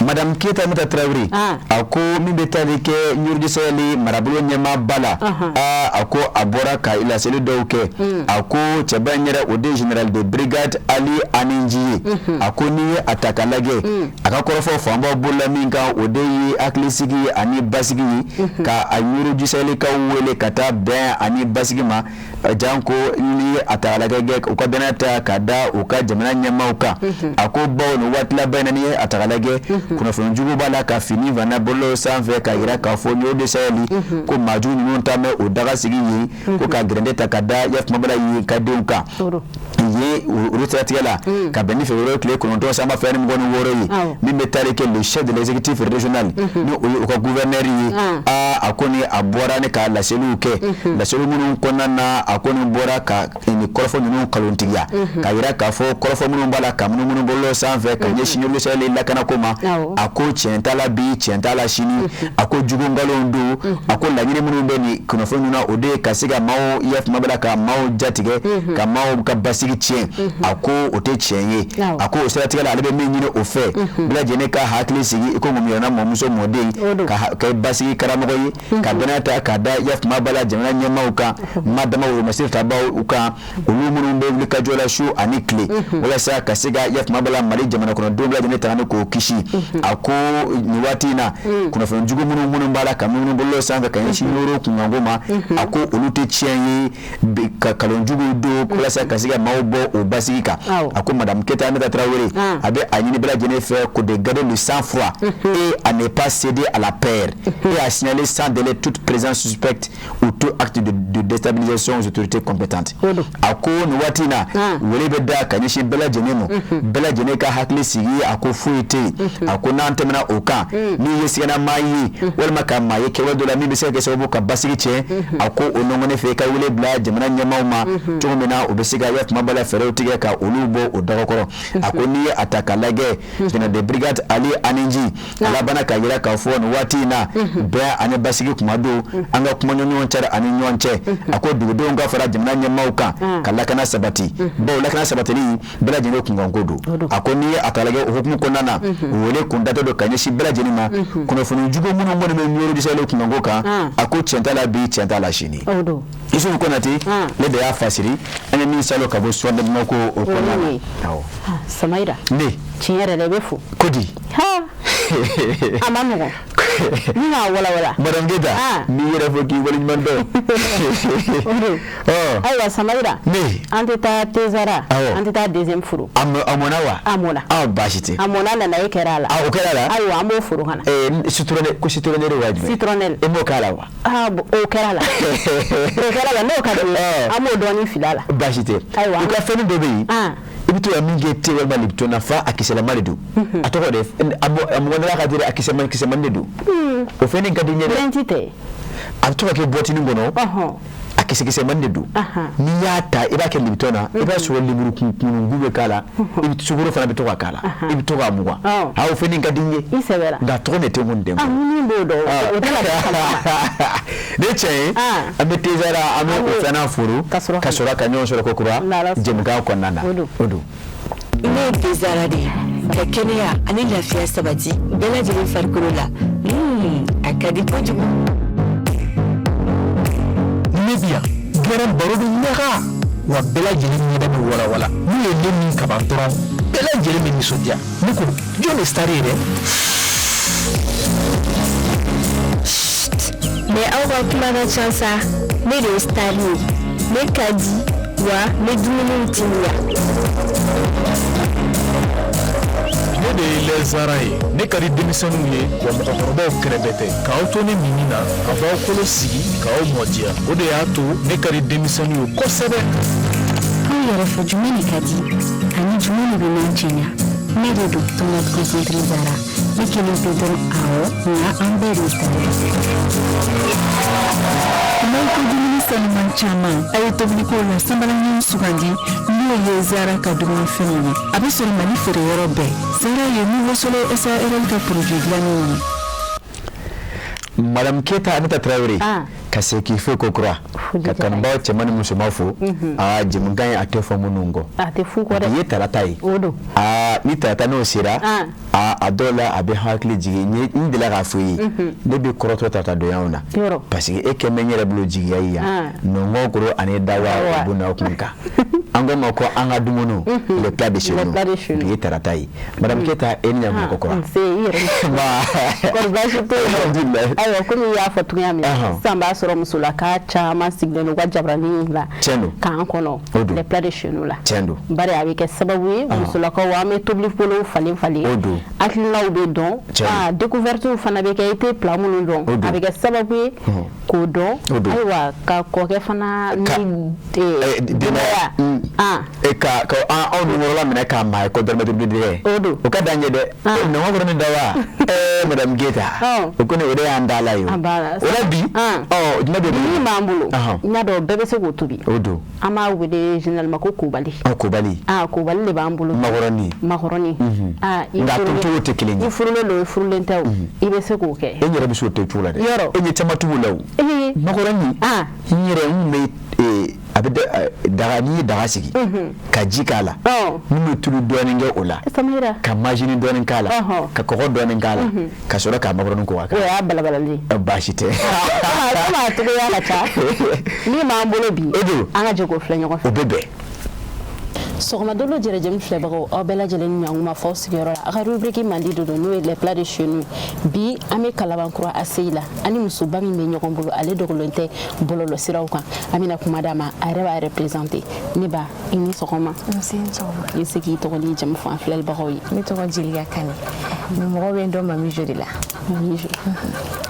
Madame Keyita Mɛta Tarawele, a ko min bɛ taali kɛ Ɲoro du Sahel marabolo ɲɛmaaba la, aa, a ko a bɔra ka laseli dɔw kɛ. A ko cɛba in yɛrɛ, o de ye général de brigade Ali Aniji ye. A ko n'i ye a ta k'a lajɛ, a ka kɔrɔfɔ fanbaw bolola min kan, o de ye hakilisigi ani basigi ye, ka a Ɲoro du Sahelikaw wele ka taa bɛn ani basigi ma, janko ni ye a ta k'a lajɛ, u ka danaya ta ka da u ka jamana ɲɛmaaw kan. A ko bawo nin waati laban in na, n'i ye a ta k'a lajɛ, kunnafoni jugu b'a la ka fini fana bɔlɔlɔ sanfɛ ka yira k'a fɔ Ɲoro du Sahel ko maajugu ninnu ta bɛ o daga sigi yen, ko ka gɛrɛntɛ ta ka da yafama b'a la yen ka denw kan ye. Olu siratigɛ la, ka bɛn ni février tile 9 san 2026 ye, min bɛ taali kɛ le chef de l'exécutif régional, ni o ye u ka gouverneur ye, aa, a ko ni a bɔra ne ka laseliw kɛ, laseli minnu kɔnɔna na, a ko nin bɔra ka nin kɔrɔfɔ ninnu kalontigiya, ka yira k'a fɔ kɔrɔfɔ minnu b'a la ka munumunu bɔlɔlɔ sanfɛ ka ɲɛsin Ɲoro du Sahel lakanako ma, a ko tiɲɛ t'a la bi, tiɲɛ t'a la sini. A ko jugu nkalon don. A ko laɲini minnu bɛ nin kunnafoni ninnu na, o de ye ka se ka maaw yafama b'a la ka maaw jatigɛ, ka maaw ka basigi tiɲɛ. A ko o tɛ tiɲɛ ye. A ko o siratigɛ la, ale bɛ min ɲini o fɛ, bɛɛ lajɛlen ka hakili sigi i ko ŋɔmiyɔnna mɔmuso mɔden, ka kɛ basigi karamɔgɔ ye, ka danaya ta ka da yafama b'a la jamana ɲɛmaaw kan, ma dama wolomasiri tabaw kan, olu minnu bɛ wuli ka jɔ la su ani tile walasa ka se ka yafama b'a la Mali jamana kɔnɔdenw bɛɛ lajɛlen ta ni k'o kisi. A ko nin waati in na, kunnafoni jugu minnu b'a la ka munumunu bɔlɔlɔ sanfɛ ka ɲɛsin Ɲoro kunkanko ma, a ko olu tɛ tiɲɛ ye, ka kalon juguw don walasa ka se ka maaw bɔ o basigi kan. A ko madame Keyita Aminata Traoré a bɛ a ɲini bɛɛ lajɛlen fɛ ko de garder le sang-froid et à ne pas céder à la peur et à signaler sans délai toute présence suspecte ou tout acte de déstabilisation aux autorités compétentes. A ko nin waati in na, wele bɛ da ka ɲɛsin bɛɛ lajɛlen ma, bɛɛ lajɛlen ka hakili sigi. A ko foyi tɛ yen. A ko n'an tɛmɛna o kan, n'i ye sigana maa ye walima ka maa ye kɛwale dɔ la min bɛ se ka kɛ sababu ka basigi tiɲɛ, a ko o nɔgɔnnen fɛ, i ka wele bila jamana ɲɛmaaw ma cogo min na u bɛ se ka ya tuma bɛɛ la fɛɛrɛw tigɛ ka olu bɔ o dɔgɔ kɔrɔ. A ko n'i ye a ta k'a lajɛ, général de brigade Ali Aniji a labanna k'a jira k'a fɔ nin waati in na, bɛn ani basigi kuma don, an ka kuma ɲɔgɔn cɛ ani ɲɔgɔn cɛ. A ko dugudenw ka fara jamana ɲɛmaaw kan ka lakana sabati, bawo lakana sabatili bɛɛ lajɛlen kunkanko don. A ko n'i ye a ta lajɛ, o hukumu kɔnɔna na, wele kun datɔ don ka ɲɛsin bɛɛ lajɛlen ma, kunnafoni jugu minnu kɔni bɛ Nioro du Sahel kunkanko kan, a ko tiɲɛ t'a la bi, tiɲɛ t'a la sini. Isufu Konate ne de y'a fasiri an ye min salo ka bɔ Soir de Bamako o kɔnɔna na. Awɔ. Samayira. Ne. Tiɲɛ yɛrɛ la, i bɛ fo. Ko di? A ma nɔgɔn ni k'a walawala. Madame Keyita, n'i yɛrɛ fo k'i waleɲuman dɔn. Ayiwa Samayira. Ne. An tɛ taa Tezara. An tɛ taa deuxième foro. A mɔnna wa? A mɔnna. Ah, baasi tɛ. A mɔnna, nana e kɛra a la. Ah, o kɛra a la. Ayiwa, an b'o foro ka na. Citronnelle ko citronnelle wa jumɛn? Citronnelle. E m'o k'a la wa? Ah, o kɛra la. O kɛra la, n'o ka di ye, an b'o dɔɔnin fili a la. Baasi tɛ. Ayiwa. U ka fɛnnin dɔ bɛ yen. I bɛ to ka min kɛ te walima Lipton na, fa a kisɛlama de don. A tɔgɔ de a mɔgɔ ka di dɛ, a kisɛman kisɛman de don. O fɛnnin ka di n ye dɛ. Lɛnti tɛ. A bɛ to ka kɛ boîte kɔnɔ. A kisɛkisɛman de don. N'i y'a ta, i b'a kɛ Lipton na, i b'a sɔrɔ lemuru kunkungu bɛ k'a la, i bɛ sukaro fana bɛ to ka k'a la, i bɛ to k'a mugan. A o fɛnnin ka di n ye. I sɛbɛ la. Nka tɔgɔ de tɛ n kun den kɔnɔ. Minnu b'o dɔn, o tɛ la. Ne cɛ ye, an bɛ Tezara, an bɛ o fɛnna foro ka sɔrɔ ka ɲɔgɔn sɔrɔ ko kura jɛmukan kɔnɔna na. O don. Ne ye Tezara de ye ka kɛnɛya ani lafiya sabati bɛɛ lajɛlen farikolo la. A ka di kojugu. Ne bi yan gɛrɛn baro bɛ ɲaga wa, bɛɛ lajɛlen ɲɛda bɛ walawala. N'u ye ne min kaban dɔrɔn, bɛɛ lajɛlen bɛ nisɔndiya. Ne ko jɔn de star ye dɛ? Mais aw ka kuma ka ca sa. Ne de ye star ye, ne ka di wa n bɛ dumuniw timiya. Ne de ye lɛzara ye, ne ka di denmisɛnninw ye wa mɔgɔkɔrɔbaw kɛrɛfɛ tɛ. K'aw to ne minni na, a b'aw kolo sigi k'aw mɔdiya, o de y'a to ne ka di denmisɛnninw ye kosɛbɛ. Aw yɛrɛ fɛ, jumɛn de ka di ani jumɛn de bɛ n'an cɛɲa? Ne de don tomate concentré Zara. Ne kelen pe dɔrɔn, awɔ, nka an bɛɛ de ye star ye. N'aw ko dumuni sanuman caman, a ye tobiliko la sanbalaɲin sugandi, n'o ye Zara ka dumunifɛnw ye. A bɛ sɔrɔ Mali feere yɔrɔ bɛɛ. Zara ye Nouveau Soleil SARL ka produit dilannenw ye. Madame Keyita Anita Traoré, ka se k'i fo ko kura, ka kanubaaw cɛman ni musoman fo. Aa, jɛmukan in, a tɛ fɔ minnu kɔ. A tɛ fu kɔ dɛ. Bi ye tarata ye. O don. Aa, ni tarata n'o sera, aa, a dɔw la a bɛ hakili jigin. N delila k'a fɔ i ye, ne bɛ kɔrɔtɔ tarata donyaw na parce que e kɛ bɛ n yɛrɛ bolo jigiya ye yan nɔngɔn koro ani dawa o b'u n'aw kun kan. An ko ma ko an ka dumuni, le plat de chez nous. Bi ye tarata ye. Madame Keyita, e ni ɲankuma ko kura. Nse, i yɛrɛ. Kɔri baasi tɛ yen. Ayiwa, komi i y'a fɔ cogoya min na, sisan b'a sɔrɔ musolaka caman sigilen don u ka jabaranin la k'an kɔnɔ les plats de chez nous la. Tiɲɛ don. Bari a bɛ kɛ sababu ye, musolakaw, an bɛ tobili bolow falen falen, hakilinaw bɛ dɔn, découverte fana bɛ kɛ. I tɛ plat minnu dɔn, a bɛ kɛ sababu ye k'o dɔn. Ayiwa, ka kɔkɛ fana ni denbaya. Ka anw nukɔrɔla minɛ k'a maa ye ko dɔrɔmɛ tobili dɛ. O don. O ka d'an ye dɛ. Nɔngɔn kɔrɔ ni dawa. Madame Keyita. O kɔni, o de y'an da la ye. O la bi, ɔ, jumɛn bɛ min b'an bolo, n y'a dɔn bɛɛ bɛ se k'o tobi. O don. An b'a wele généralement ko kobali. Kobali. Kobali de b'an bolo. Makɔrɔni. Makɔrɔni. Nka a tobicogo tɛ kelen ye. I furulen don, i furulen tɛ o, i bɛ se k'o kɛ. E yɛrɛ bɛ se o tobicogo la dɛ. Yɔrɔ. E ɲɛ caman tugu la o. Makɔrɔni. N yɛrɛ n bɛ a bɛ daga, n'i ye daga sigi ka ji k'a la, min bɛ tulu dɔɔnin kɛ o la, ka majini dɔɔnin k'a la, ka kɔgɔ dɔɔnin k'a la, ka sɔrɔ ka makɔrɔni ko a kan. O y'a balabalalen. Baasi tɛ. Komi a cogoya ka ca, min b'an bolo bi, an ka jɛ k'o filɛ ɲɔgɔn fɛ. O bɛ bɛn. Sɔgɔmadolo jɛrɛjɛmu filɛbagaw, aw bɛɛ lajɛlen ni ɲankuma f'aw sigiyɔrɔ la. A ka rubrique mandi de don, n'o ye les plats de chez nous. Bi an bɛ Kalabankura ACI la, ani musoba min bɛ ɲɔgɔn bolo, ale dogolen tɛ bɔlɔlɔ siraw kan. An bɛna kuma d'a ma, a yɛrɛ b'a yɛrɛ présenter. Ne ba, i ni sɔgɔma. Nse, ni sɔgɔma. I bɛ se k'i tɔgɔ n'i jamu fɔ an filɛlibagaw ye? Ne tɔgɔ Jelika Kane, mais mɔgɔw bɛ n dɔn Mami Jo de la. Mami Jo,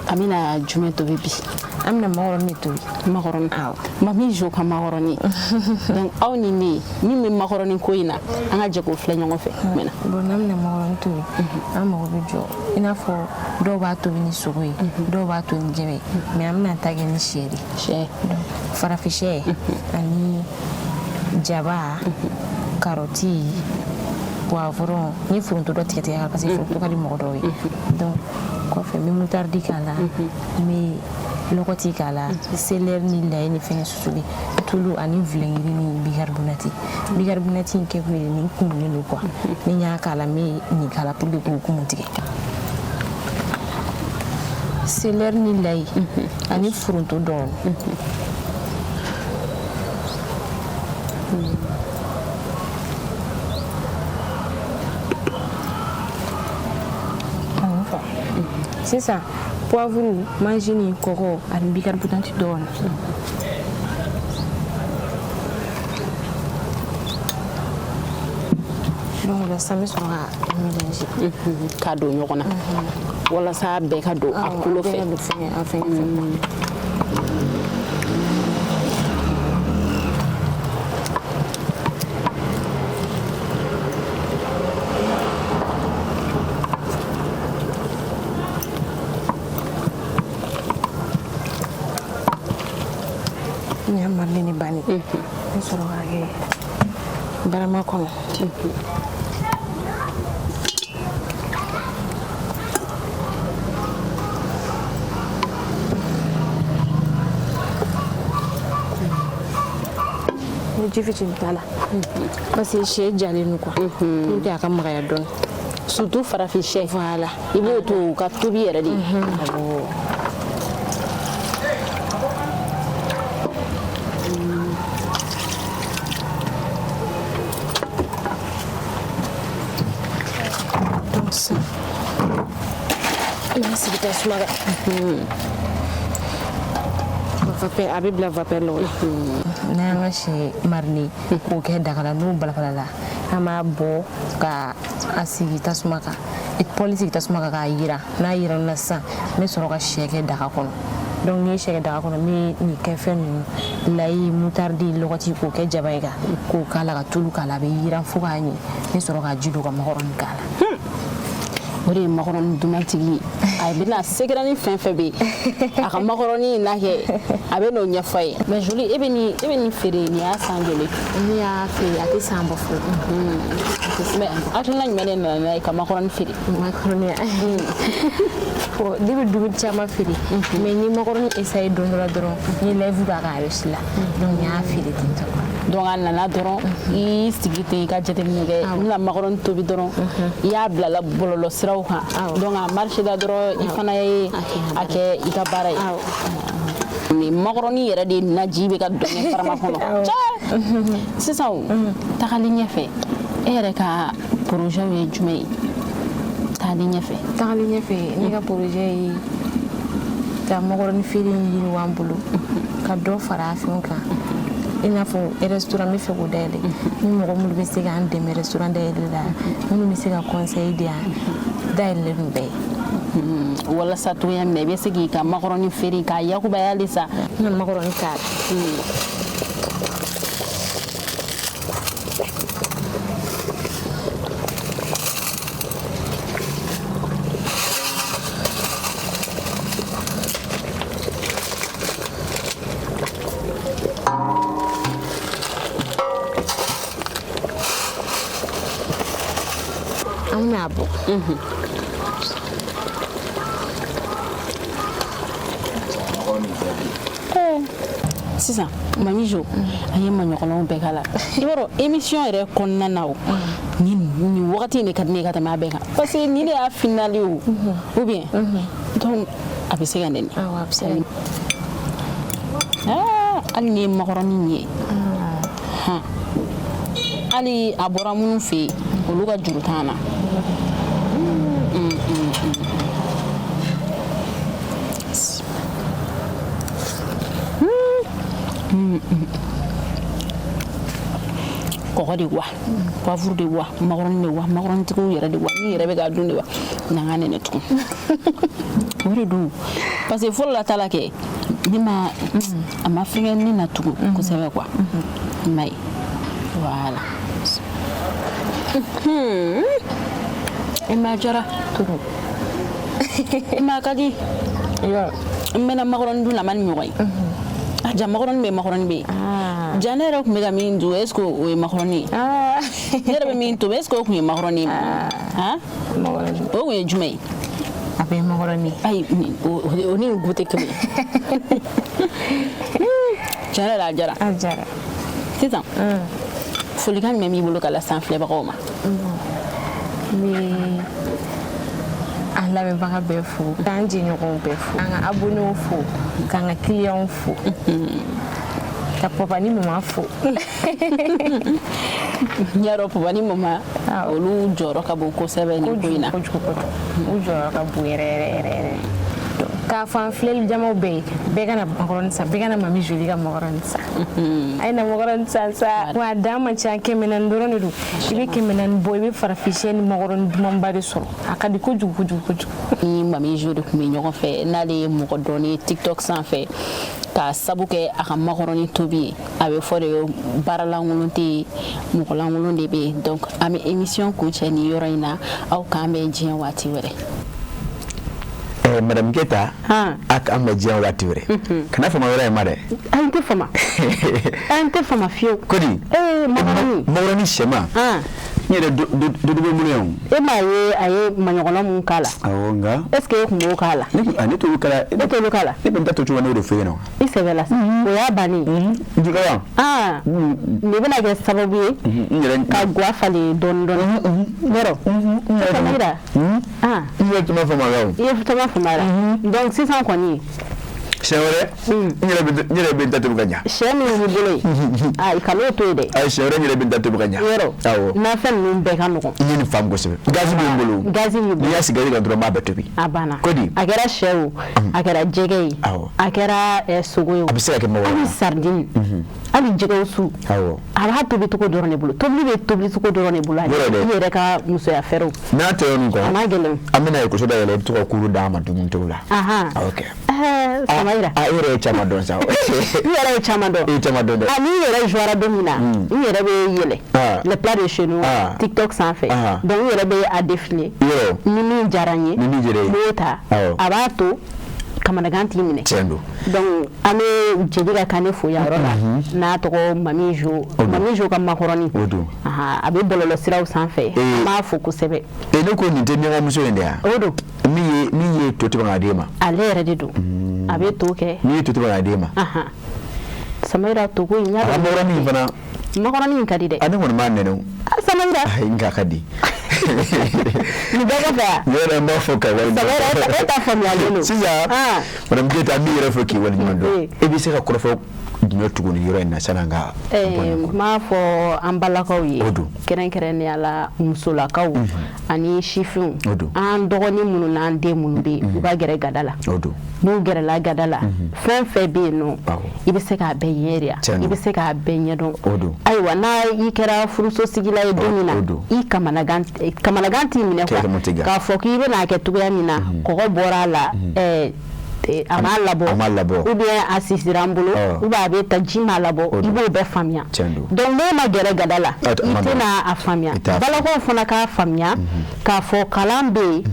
an bɛna jumɛn tobi bi? An bɛna makɔrɔni de tobi. Makɔrɔni? Awɔ. Mami Jo ka makɔrɔni. Donc aw ni ne min bɛ makɔrɔni ko in na, an ka jɛ k'o filɛ ɲɔgɔn fɛ. Bon, n'an bɛna makɔrɔni tobi, an mago bɛ jɔ, i n'a fɔ dɔw b'a tobi ni sogo ye, dɔw b'a tobi ni jɛgɛ ye, mais an bɛna ta kɛ ni sɛ de. Sɛ. Donc farafin sɛ ani jaba, karɔti, poivron, n ye foronto dɔ tigɛ tigɛ parce que foronto ka di mɔgɔ dɔw ye. Donc kɔfɛ n bɛ moutarde k'a la, n bɛ lɔgɔti k'a la, céleri ni layi ni fɛngɛ susulen, tulu ani vinaigre ni bicarbonate. Bicarbonate in kɛ kun ye nin kumunen don quoi. Ni n y'a k'a la, n bɛ nin k'a la pour que k'o kumu tigɛ. Céleri ni layi ani foronto dɔɔni. Sisan poivre, Maggi ni kɔgɔ ani bicarbonate dɔɔni. Donc o la sisan n bɛ sɔrɔ ka mélanger. K'a don ɲɔgɔn na walasa bɛɛ ka don a kolo fɛ. Bɛɛ ka don fɛngɛ a fɛngɛ fɛ. Nin y'a mariner ni bannen. N bɛ sɔrɔ k'a kɛ barama kɔnɔ. N bɛ ji fitinin k'a la parce que sɛ jalen don quoi. Pour que a ka magaya dɔɔni. Surtout farafin sɛ. Voilà. I b'o to u ka tobi yɛrɛ de. Awɔ. Donc sisan n b'a sigi tasuma kan. Vapeur, a bɛ bila vapeur la o la. N'an y'an ka sɛ mariner k'o kɛ daga la, n'o balabalala, an b'a bɔ ka a sigi tasuma kan, poêle sigi tasuma kan k'a yiran. N'a yiranna sisan, n bɛ sɔrɔ ka sɛ kɛ daga kɔnɔ. Donc n'i ye sɛ kɛ daga kɔnɔ, n bɛ nin kɛ fɛn ninnu, layi, moutarde, lɔgɔti, k'o kɛ jaba ye kan, k'o k'a la, ka tulu k'a la, a bɛ yiran fo k'a ɲɛ. N bɛ sɔrɔ ka ji don ka makɔrɔni k'a la. O de ye makɔrɔni dumantigi ye. A bɛna secret ni fɛn fɛn bɛ yen, a ka makɔrɔni in n'a kɛ, a bɛ n'o ɲɛfɔ a ye. Mais Jolie, e bɛ nin feere, nin y'a san joli? Ne y'a feere, a tɛ san bɔ fɔlɔ. Mais hakilina jumɛn de nana n'a ye ka makɔrɔni feere? Makɔrɔni, bon, ne bɛ dumuni caman feere, mais n ye makɔrɔni essayer don dɔ la dɔrɔn, n ye live k'a kan, a réussi la. Donc n y'a feere ten tɔ. Donc a nana dɔrɔn, i y'i sigi ten, i ka jateminɛ kɛ, n bɛna makɔrɔni tobi dɔrɔn, i y'a bila la bɔlɔlɔ siraw kan. Donc a marché la dɔrɔn, i fana ye a kɛ i ka baara ye. Nin makɔrɔni yɛrɛ de naji bɛ ka don ne barama kɔnɔ. Sisan o tagalen ɲɛfɛ, e yɛrɛ ka projet ye jumɛn ye tagalen ɲɛfɛ? Tagalen ɲɛfɛ, ne ka projet ye ka makɔrɔni feere in yiriwa an bolo, ka dɔ fara a fɛnw kan. I n'a fɔ restaurant, n bɛ fɛ k'o dayɛlɛ. Ni mɔgɔ minnu bɛ se k'an dɛmɛ restaurant dayɛlɛ la, minnu bɛ se ka conseil di yan, dayɛlɛlen don bɛɛ ye. Walasa cogoya min na i bɛ se k'i ka makɔrɔni feere k'a yakubaya halisa. N bɛna makɔrɔni k'a la. An bɛna bɔ. Sisan Mami Jo, an ye maɲɔgɔnw bɛɛ k'a la. I b'a dɔn émission yɛrɛ kɔnɔna na o, nin wagati in de ka di ne ye ka tɛmɛ a bɛɛ kan, parce que nin de y'a finale ye o, ou bien? Donc a bɛ se ka nɛni. Awɔ, a bɛ se ka nɛni. Hali ni ye makɔrɔni ye, Hali a bɔra minnu fɛ yen, olu ka juru t'an na. Kɔgɔ de wa, poivre de wa, makɔrɔni de wa, makɔrɔnitigiw yɛrɛ de wa, ni yɛrɛ bɛ k'a dun de wa, na n ka nɛnɛ tugun. O de don, parce que fɔlɔ la ta la kɛ ne ma a ma fɛngɛ ne na tugun kosɛbɛ quoi. I m'a ye, voilà. I ma jara tugun, i ma ka di. N mɛnna makɔrɔni dun na, a ma nin ɲɔgɔn ye. A ja makɔrɔni bɛ yen, makɔrɔni bɛ yen. Ja ne yɛrɛ tun bɛ ka min dun, est ce que o ye makɔrɔni ye? Ne yɛrɛ bɛ min tobi, est ce que o tun ye makɔrɔni ye? Han, o tun ye jumɛn ye? A bɛ makɔrɔni. Ayi, o ni nin goût tɛ kelen ye. Tiɲɛ yɛrɛ la, a diyara. A diyara. Sisan, folikan jumɛn b'i bolo ka lase an filɛbagaw ma? N bɛ an lamɛnbaga bɛɛ fo, k'an jɛɲɔgɔnw bɛɛ fo, k'an ka abonnés fo, k'an ka clients fo, ka papa ni mama fo. N y'a dɔn papa ni mama, olu jɔyɔrɔ ka bon kosɛbɛ nin ko in na. Kojugu kojugu, u jɔyɔrɔ ka bon yɛrɛ yɛrɛ yɛrɛ yɛrɛ. K'a fɔ an filɛli jamaw bɛɛ ye, bɛɛ ka na makɔrɔni san, bɛɛ ka na Mami Jolie ka makɔrɔni san. A ye na makɔrɔni san sa, wa a dan man ca, 400 dɔrɔn de don. I bɛ 400 bɔ, i bɛ farafin sɛ ni makɔrɔni dumanba de sɔrɔ. A ka di kojugu kojugu kojugu. Ni Mami Jolie tun bɛ ɲɔgɔn fɛ, n'ale ye mɔgɔ dɔn ye TikTok sanfɛ k'a sabu kɛ a ka makɔrɔni tobi ye, a bɛ fɔ de baara lankolon tɛ yen, mɔgɔ lankolon de bɛ yen. Donc an bɛ émission kuncɛ nin yɔrɔ in na, aw k'an bɛn diɲɛ waati wɛrɛ. Madame Keta, a k'an bɛn diɲɛ waati wɛrɛ. Kana fama yɔrɔ in ma dɛ. An tɛ fama, an tɛ fama fiyewu. Kodi? Makɔrɔni. Makɔrɔni sɛma. N yɛrɛ dɔ bɛ n bolo yan o. E m'a ye a ye maɲɔgɔnna mun k'a la? Awɔ, nka. Est ce que e tun b'o k'a la? Ne t'olu k'a la. E t'olu k'a la? Ne bɛ n ta to cogo min, ne y'o de f'e ɲɛna. I sɛbɛ la sa. O y'a bannen ye. Jukala. Nin bɛna kɛ sababu ye. N yɛrɛ. Ka guwa falen dɔɔni dɔɔni. Yɔrɔ. Samira. N yɛrɛ tun b'a faamu a la o. I ye caman faamu a la. Donc sisan kɔni. Siɲɛ wɛrɛ, n yɛrɛ bɛ n ta tobi ka ɲa. Sɛ min b'i bolo yen, ayi, kan'o to yen dɛ. Ayi, siɲɛ wɛrɛ n yɛrɛ bɛ n ta tobi ka ɲa. Yɔrɔ. Awɔ. Nafɛn ninnu bɛɛ ka nɔgɔn. I ye nin faamu kosɛbɛ. Gazi bɛ n bolo. Gazi b'i bolo. N'i y'a sigi gazi kan dɔrɔn, n b'a bɛɛ tobi. A banna. Kodi? A kɛra sɛ o, a kɛra jɛgɛ ye. Awɔ. A kɛra sogo ye o. A bɛ se ka kɛ mɔgɔ wɛrɛ. Hali sardine. Hali jɛgɛw su. Awɔ. A b'a tobi cogo dɔrɔn de bolo. Tobili bɛ tobili cogo dɔrɔn de bolo. Yɔrɔ dɛ. I yɛrɛ ka musoya fɛɛrɛw. N'a tɛmɛna nin kɔ. A ma gɛlɛn. An bɛna ekɔliso dayɛlɛ, i bɛ to ka kuru d'an ma dumuni tobi la. Ok. Samayira. E yɛrɛ ye caman dɔn sa. I yɛrɛ ye caman dɔn. I ye caman dɔn dɛ. N'i yɛrɛ jouera don min na, n yɛrɛ bɛ yɛlɛ. Le plat de chez nous, TikTok sanfɛ. Donc n yɛrɛ bɛ a défiler. Yɔrɔ. Ni min diyara n ye. Ni min diyara i ye. N b'o ta. Awɔ. A b'a to kamanagan t'i minɛ. Tiɲɛ don. Donc an bɛ Jelika Kane fo yan yɔrɔ la. N'a tɔgɔ Mami Jo. Mami Jo ka makɔrɔni. O don. A bɛ bɔlɔlɔ siraw sanfɛ. An b'a fo kosɛbɛ. Ne ko nin tɛ miyankamuso in de ye wa? O don. Min ye to tobi ka d'e ma. Ale yɛrɛ de don. A bɛ to kɛ. Min ye to tobi ka d'e ma. Samayira, to ko in. A ka makɔrɔni in fana. Makɔrɔni in ka di dɛ. Ne kɔni b'a nɛnɛ o. Samayira. Ayi, nka a ka di. Nin bɛɛ kɔfɛ wa? Yɔrɔ n b'a fɔ ka wali. Samayira, e ta faamuyalen don. Sisan, Madame Keyita, an b'i yɛrɛ fo k'i waleɲuman dɔn. E bɛ se ka kɔrɔfɔ jumɛn tugu nin yɔrɔ in na sanni an ka bɔ nin kɔnɔ? N b'a fɔ an balakaw ye. O don. Kɛrɛnkɛrɛnnenya la musolakaw ani sifinw. O don. An dɔgɔnin minnu n'an den minnu bɛ yen, u ka gɛrɛ gada la. O don. N'u gɛrɛla gada la, fɛn fɛn bɛ yen nɔ, i bɛ se k'a bɛɛ ye, i bɛ se k'a bɛɛ ɲɛdɔn. O don. Ayiwa, n'a i kɛra furusosigila ye don min na, i kamanagan t'i minɛ quoi. K'a fɔ k'i bɛna kɛ cogoya min na, kɔgɔ bɔra a la, a m'a labɔ, ou bien a sisira an bolo, ou bien a bɛ ta ji m'a labɔ, i b'o bɛɛ faamuya. Donc n'e ma gɛrɛ gada la, i tɛna a faamuya. Balakaw fana k'a faamuya k'a fɔ kalan bɛ yen,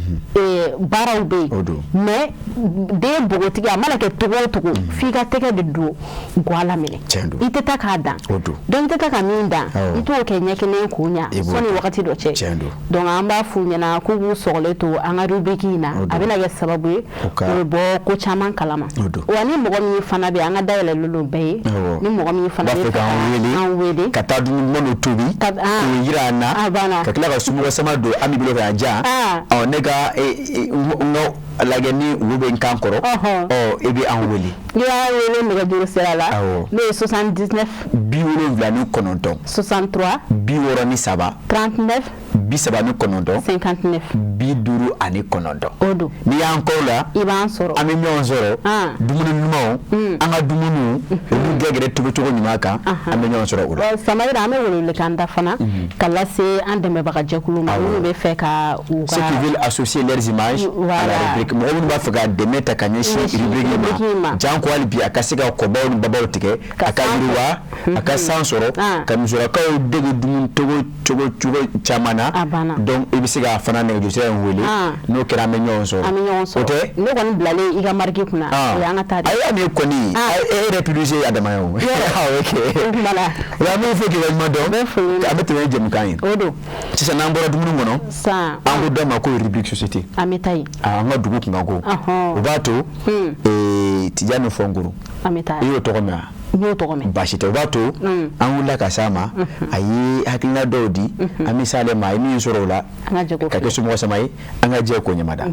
baaraw bɛ yen, mais den npogotigi a mana kɛ cogo o cogo, f'i ka tɛgɛ de don guwa la minɛ. I tɛ taa k'a dan. Donc i tɛ taa ka min dan, i t'o kɛ ɲɛ kelen k'o ɲa sɔnni wagati dɔ cɛ. Donc an b'a f'u ɲɛna k'u k'u sɔgɔlen to an ka rubrique in na, a bɛna kɛ sababu ye u bɛ bɔ ko caman kalama. Wa ni mɔgɔ min fana bɛ, an ka dayɛlɛlen don bɛɛ ye. Ni mɔgɔ min fana bɛ fɛ k'an wele ka taa dumuni duman dɔ tobi k'o jira an na, ka tila ka sumɔgɔ sama don an b'i bolo k'a ja. Ne ka n ka lajɛ ni olu bɛ n kan kɔrɔ, ɔ i bɛ an wele. N'i y'an wele nɛgɛjuru sira la, n'o ye 79 79 63 63 39 39 59 59. O don. N'i y'an kɔ la, i b'an sɔrɔ. An bɛ ɲɔgɔn sɔrɔ. Dumuni ɲumanw, an ka dumuniw, olu gɛrɛgɛrɛ tobicogo ɲuman kan, an bɛ ɲɔgɔn sɔrɔ o la. Samayira, an bɛ welewelekan da fana ka lase an dɛmɛbaga jɛkulu ma minnu bɛ fɛ ka u ka ceux qui veulent associer leurs images à la rubrique, mɔgɔ minnu b'a fɛ ka dɛmɛ ta ka ɲɛsin rubrique ma, janko hali bi a ka se ka kɔbaw ni babaw tigɛ, a ka yiriwa, a ka san sɔrɔ, ka musolakaw dege dumuni cogo cogo caman na. Donc i bɛ se ka fana nɛgɛjuru sira in wele, n'o kɛra an bɛ ɲɔgɔn sɔrɔ. An bɛ ɲɔgɔn sɔrɔ. O tɛ? Ne kɔni bilalen i ka marque kunna, o y'an ka taa de. Ayi, nin kɔni e yɛrɛ publicité ye a dama ye o. Ok. O tuma la. O la an b'u fo k'i waleɲuman dɔn. An bɛ tɛmɛ ni jɛmukan ye. O don. Sisan n'an bɔra dumuni kɔnɔ. Sisan. An ko dɔ ma ko rubrique société. An bɛ taa yen. An ka dugu kunkanko. O b'a to. Tijani Fɔnkuru. An bɛ taa. I y'o tɔgɔ mɛn wa? N y'o tɔgɔ mɛn. Baasi tɛ, o b'a to an wulila ka s'a ma, a ye hakilina dɔw di, an bɛ s'ale ma, a ye min sɔrɔ o la, ka kɛ somɔgɔ sama ye, an ka jɛ k'o ɲɛmada.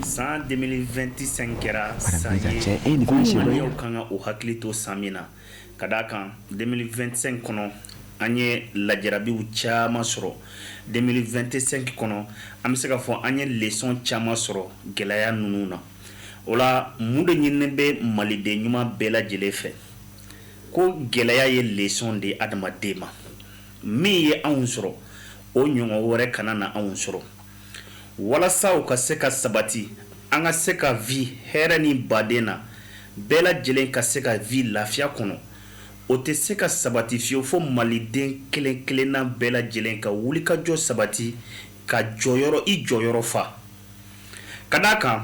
San 2025 kɛra san ye maliyɛnw kan ka u hakili to san min na, ka d'a kan 2025 kɔnɔ an ye lajarabiw caman sɔrɔ. 2025 kɔnɔ an bɛ se k'a fɔ an ye leçon caman sɔrɔ gɛlɛya ninnu na. O la mun de ɲininen bɛ maliden ɲuman bɛɛ lajɛlen fɛ? Ko gɛlɛya ye leçon de ye adamaden ma. Min ye anw sɔrɔ, o ɲɔgɔn wɛrɛ kana na anw sɔrɔ. Walasa o ka se ka sabati, an ka se ka vie hɛrɛ ni baden na, bɛɛ lajɛlen ka se ka vie lafiya kɔnɔ, o tɛ se ka sabati fiyewu fo maliden kelen kelenna bɛɛ lajɛlen ka wulikajɔ sabati ka jɔyɔrɔ i jɔyɔrɔ fa. Ka d'a kan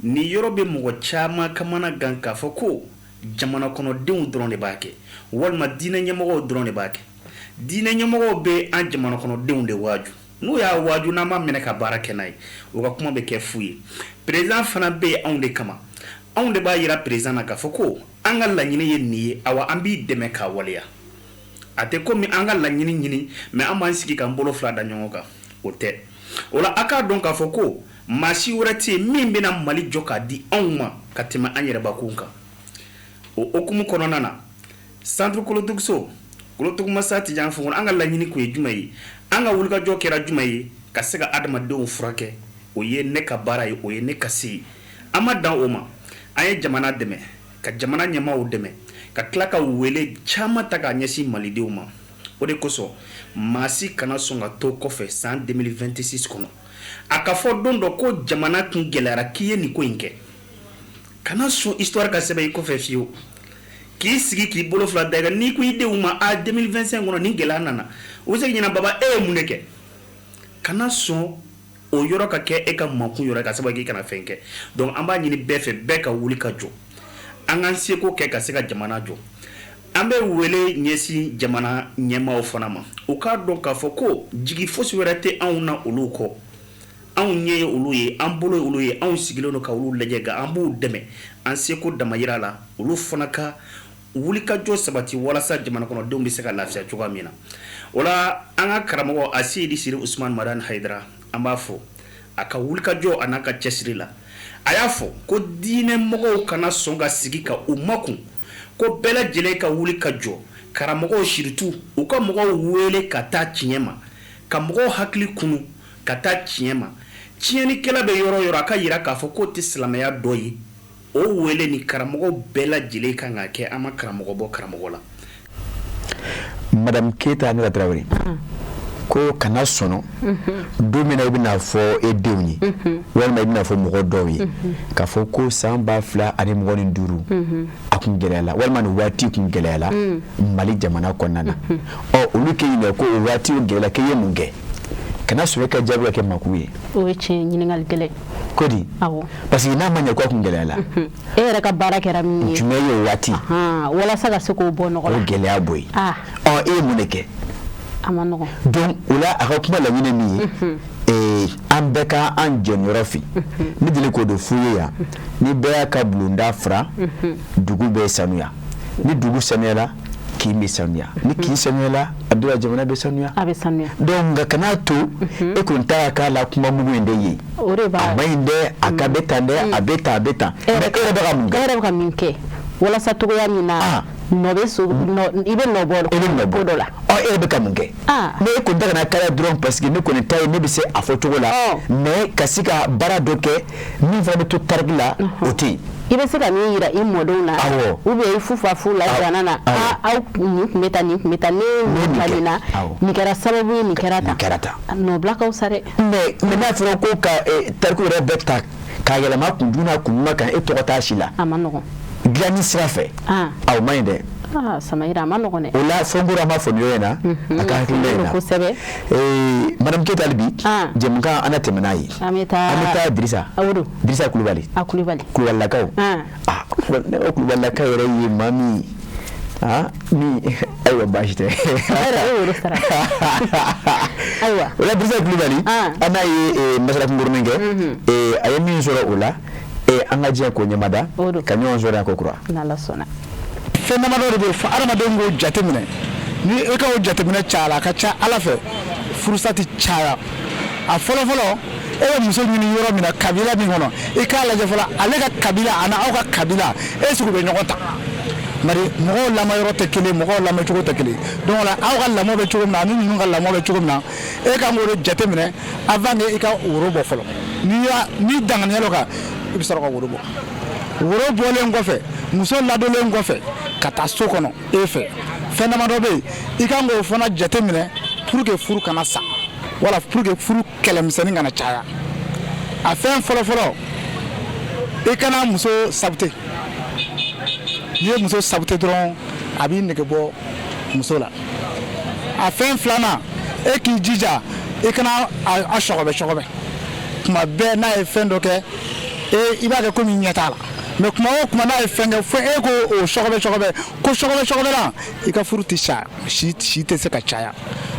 nin yɔrɔ bɛ mɔgɔ caman kamana gan k'a fɔ ko jamana kɔnɔdenw dɔrɔn de b'a kɛ walima diinɛ ɲɛmɔgɔw dɔrɔn de b'a kɛ. Diinɛ ɲɛmɔgɔw bɛ an jamana kɔnɔdenw de waaju, n'u y'a waaju n'an m'a minɛ ka baara kɛ n'a ye, u ka kuma bɛ kɛ fu ye. Président fana bɛ yen anw de kama, anw de b'a jira président na k'a fɔ ko an ka laɲini ye nin ye, awa an b'i dɛmɛ k'a waleya. A tɛ komi an ka laɲini ɲini mais an b'an sigi k'an bolo fila da ɲɔgɔn kan, o tɛ. O la a k'a dɔn k'a fɔ ko maa si wɛrɛ tɛ yen min bɛna Mali jɔ k'a di anw ma ka tɛmɛ an yɛrɛbakun kan. O hukumu kɔnɔna na, centre Kolotuguso, Kolotugumasa Tijani Fɔnkɔrɔ, an ka laɲini kun ye jumɛn ye? An ka wulikajɔ kɛra jumɛn ye ka se ka adamadenw furakɛ? O ye ne ka baara ye, o ye ne ka se ye. An ma dan o ma, an ye jamana dɛmɛ, ka jamana ɲɛmaaw dɛmɛ, ka tila ka wele caman ta k'a ɲɛsin malidenw ma. O de kosɔn maa si kana sɔn ka to kɔfɛ san 2026 kɔnɔ, a ka fɔ don dɔ ko jamana kun gɛlɛyara k'i ye nin ko in kɛ. Kana sɔn histoire ka sɛbɛn i kɔfɛ fiyewu, k'i sigi k'i bolo fila da i kan. N'i ko i denw ma a 2025 kɔnɔ nin gɛlɛya nana, u bɛ se k'i ɲininka, baba e ye mun de kɛ? Kana sɔn o yɔrɔ ka kɛ e ka makun yɔrɔ ka sababu k'i kana fɛn kɛ. Donc an b'a ɲini bɛɛ fɛ, bɛɛ ka wuli ka jɔ, an k'an seko kɛ ka se ka jamana jɔ. An bɛ wele ɲɛsin jamana ɲɛmaaw fana ma, u k'a dɔn k'a fɔ ko jigi fosi wɛrɛ tɛ anw na olu kɔ. Anw ɲɛ ye olu ye, an bolo ye olu ye, anw sigilen don ka olu lajɛ, nka an b'u dɛmɛ an seko damayira la, olu fana ka wulikajɔ sabati walasa jamana kɔnɔdenw bɛ se ka lafiya cogoya min na. O la an ka karamɔgɔ Aseyidi Siri Usumani Madani Hayidara, an b'a fɔ a ka wulikajɔ a n'a ka cɛsiri la. A y'a fɔ ko diinɛ mɔgɔw kana sɔn ka sigi ka u makun, ko bɛɛ lajɛlen ka wuli ka jɔ, karamɔgɔw surtout u ka mɔgɔw wele ka taa tiɲɛ ma, ka mɔgɔw hakili kunu ka taa tiɲɛ ma. Tiɲɛnikɛla bɛ yɔrɔ o yɔrɔ, a ka yira k'a fɔ k'o tɛ silamɛya dɔ ye. O wele ni karamɔgɔ bɛɛ lajɛlen kan ka kɛ, an ma karamɔgɔ bɔ karamɔgɔ la. Madame Keyita Aminata Tarawele ko kana sɔnɔ don min na i bɛna fɔ e denw ye walima i bɛna fɔ mɔgɔ dɔw ye k'a fɔ ko san 2025 a kun gɛlɛyala walima nin waati kun gɛlɛyala Mali jamana kɔnɔna na. Ɔ olu k'e ɲininka ko o waati gɛlɛyala k'e ye mun kɛ? Kana sɔn e ka jaabi ka kɛ makun ye. O ye tiɲɛ, ɲininkali gɛlɛn. Ko di? Awɔ. Parce que n'a ma ɲɛ k'a kun gɛlɛyala, e yɛrɛ ka baara kɛra min ye, jumɛn ye o waati? Walasa ka se k'o bɔ nɔgɔ la, o gɛlɛya bɔ yen. Ɔ e ye mun de kɛ? A ma nɔgɔn. Donc o la a ka kuma laɲini min ye, an bɛɛ ka an jɔnyɔrɔ fin. Ne deli k'o de f'u ye yan, ni bɛɛ y'a ka bulonda furan, dugu bɛ sanuya. Ni dugu sanuyala, k'i Kin bɛ sanuya, ni kin sanuyala, a dɔw la jamana bɛ sanuya. A bɛ sanuya. Donc nka kan'a to e kɔni ta ka k'a la kuma mugu in de ye. O de b'a. A ma ɲi dɛ, a ka bɛ tan dɛ, a bɛ tan, a bɛ tan. Mais e yɛrɛ bɛ ka mun kɛ? E yɛrɛ bɛ ka min kɛ walasa togoya min na nɔ bɛ so i bɛ nɔ bɔ i bɛ nɔ bɔ ko dɔ la. Ɔ, e yɛrɛ bɛ ka mun kɛ? Ne e kɔni ta kana k'a la dɔrɔn parce que ne kɔni ta ye ne bɛ se a fɔ cogo la, mais ka se ka baara dɔ kɛ min fana bɛ to tariki la, o tɛ yen. I bɛ se ka min yira i mɔdenw na, ou bien i fufafu la jana na, aw nin tun bɛ tan, nin tun bɛ tan, ne nin ta nin na, nin kɛra sababu ye, nin kɛra tan. Nin kɛra tan. Nɔbila ka fisa dɛ. Mais n'a fɔra ko ka tariku yɛrɛ bɛɛ ta k'a yɛlɛma kun jugu n'a kun ɲuman kan, e tɔgɔ t'a si la. A ma nɔgɔn. Dilanni sira fɛ. A o man ɲi dɛ. Samayira, a ma nɔgɔn dɛ. O la Fɔnkoro an b'a fɔ nin yɔrɔ in na, a ka hakilina in na. Kosɛbɛ. Madame Keyita, hali bi jɛmukan an na tɛmɛ n'a ye. An bɛ taa. An bɛ taa Dirisa. O don. Dirisa Kulubali. A Kulubali. Kulubalilakaw. Ne ka Kulubalilakaw yɛrɛ ye maa min min ayiwa baasi tɛ. E y'o sara. Ayiwa. O la Dirisa Kulubali. An n'a ye masala kunkurunin kɛ. A ye min sɔrɔ o la. An ka jɛ k'o ɲɛmada ka ɲɔgɔn sɔrɔ yan ko kura. N'Ala sɔnna. Fɛn damadɔ de bɛ yen fo adamadenw k'o jateminɛ, ni e ka o jateminɛ cayara, a ka ca Ala fɛ furusa tɛ caya. A fɔlɔfɔlɔ, e bɛ muso ɲini yɔrɔ min na, kabila min kɔnɔ, i k'a lajɛ fɔlɔ ale ka kabila ani aw ka kabila est ce que u bɛ ɲɔgɔn ta. Bari mɔgɔw lamɔyɔrɔ tɛ kelen, mɔgɔw lamɔcogo tɛ kelen. Donc la aw ka lamɔ bɛ cogo min na ani ninnu ka lamɔ bɛ cogo min na, e kan k'o de jateminɛ avant que i ka woro bɔ fɔlɔ. N'i y'a n'i danganiya l'o kan, i bɛ sɔrɔ ka woro bɔ. Woro bɔlen kɔfɛ, muso ladonlen kɔfɛ ka taa so kɔnɔ e fɛ, fɛn damadɔ bɛ yen i kan k'o fana jateminɛ pour que furu kana sa, wala pour que furu kɛlɛmisɛnnin kana caya. A fɛn fɔlɔfɔlɔ, i kana muso sabute. N'i ye muso sabute dɔrɔn, a b'i nege bɔ muso la. A fɛn filanan, e k'i jija i kana a sɔgɔbɛ sɔgɔbɛ tuma bɛɛ. N'a ye fɛn dɔ kɛ, e i b'a kɛ komi ɲɛ t'a la, mais kuma o kuma n'a ye fɛn kɛ, fo e k'o sɔgɔbɛ sɔgɔbɛ, ko sɔgɔbɛ sɔgɔbɛ la, i ka furu tɛ sa, si tɛ se ka caya.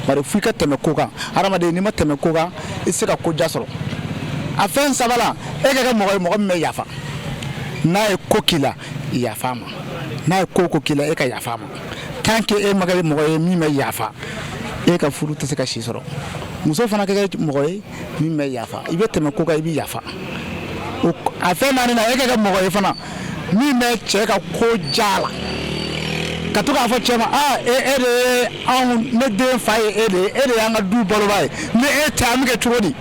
Bari fo i ka tɛmɛ ko kan. Hadamaden, n'i ma tɛmɛ ko kan, i tɛ se ka ko ja sɔrɔ. A fɛn sabanan, e ka kɛ mɔgɔ ye, mɔgɔ min bɛ yafa. N'a ye ko k'i la, yafa ma. N'a ye ko ko k'i la, e ka yafa ma. Tant que e ma kɛ mɔgɔ ye min bɛ yafa, e ka furu tɛ se ka si sɔrɔ. Muso fana ka kɛ mɔgɔ ye min bɛ yafa, i bɛ tɛmɛ ko kan, i bɛ yafa. A fɛn naani na, e ka kɛ mɔgɔ ye fana min bɛ cɛ ka ko ja la, ka to k'a fɔ cɛ ma, e de ye anw, ne den fa ye e de ye, e de y'an ka du baloba ye, ni e tɛ an bɛ kɛ cogo di,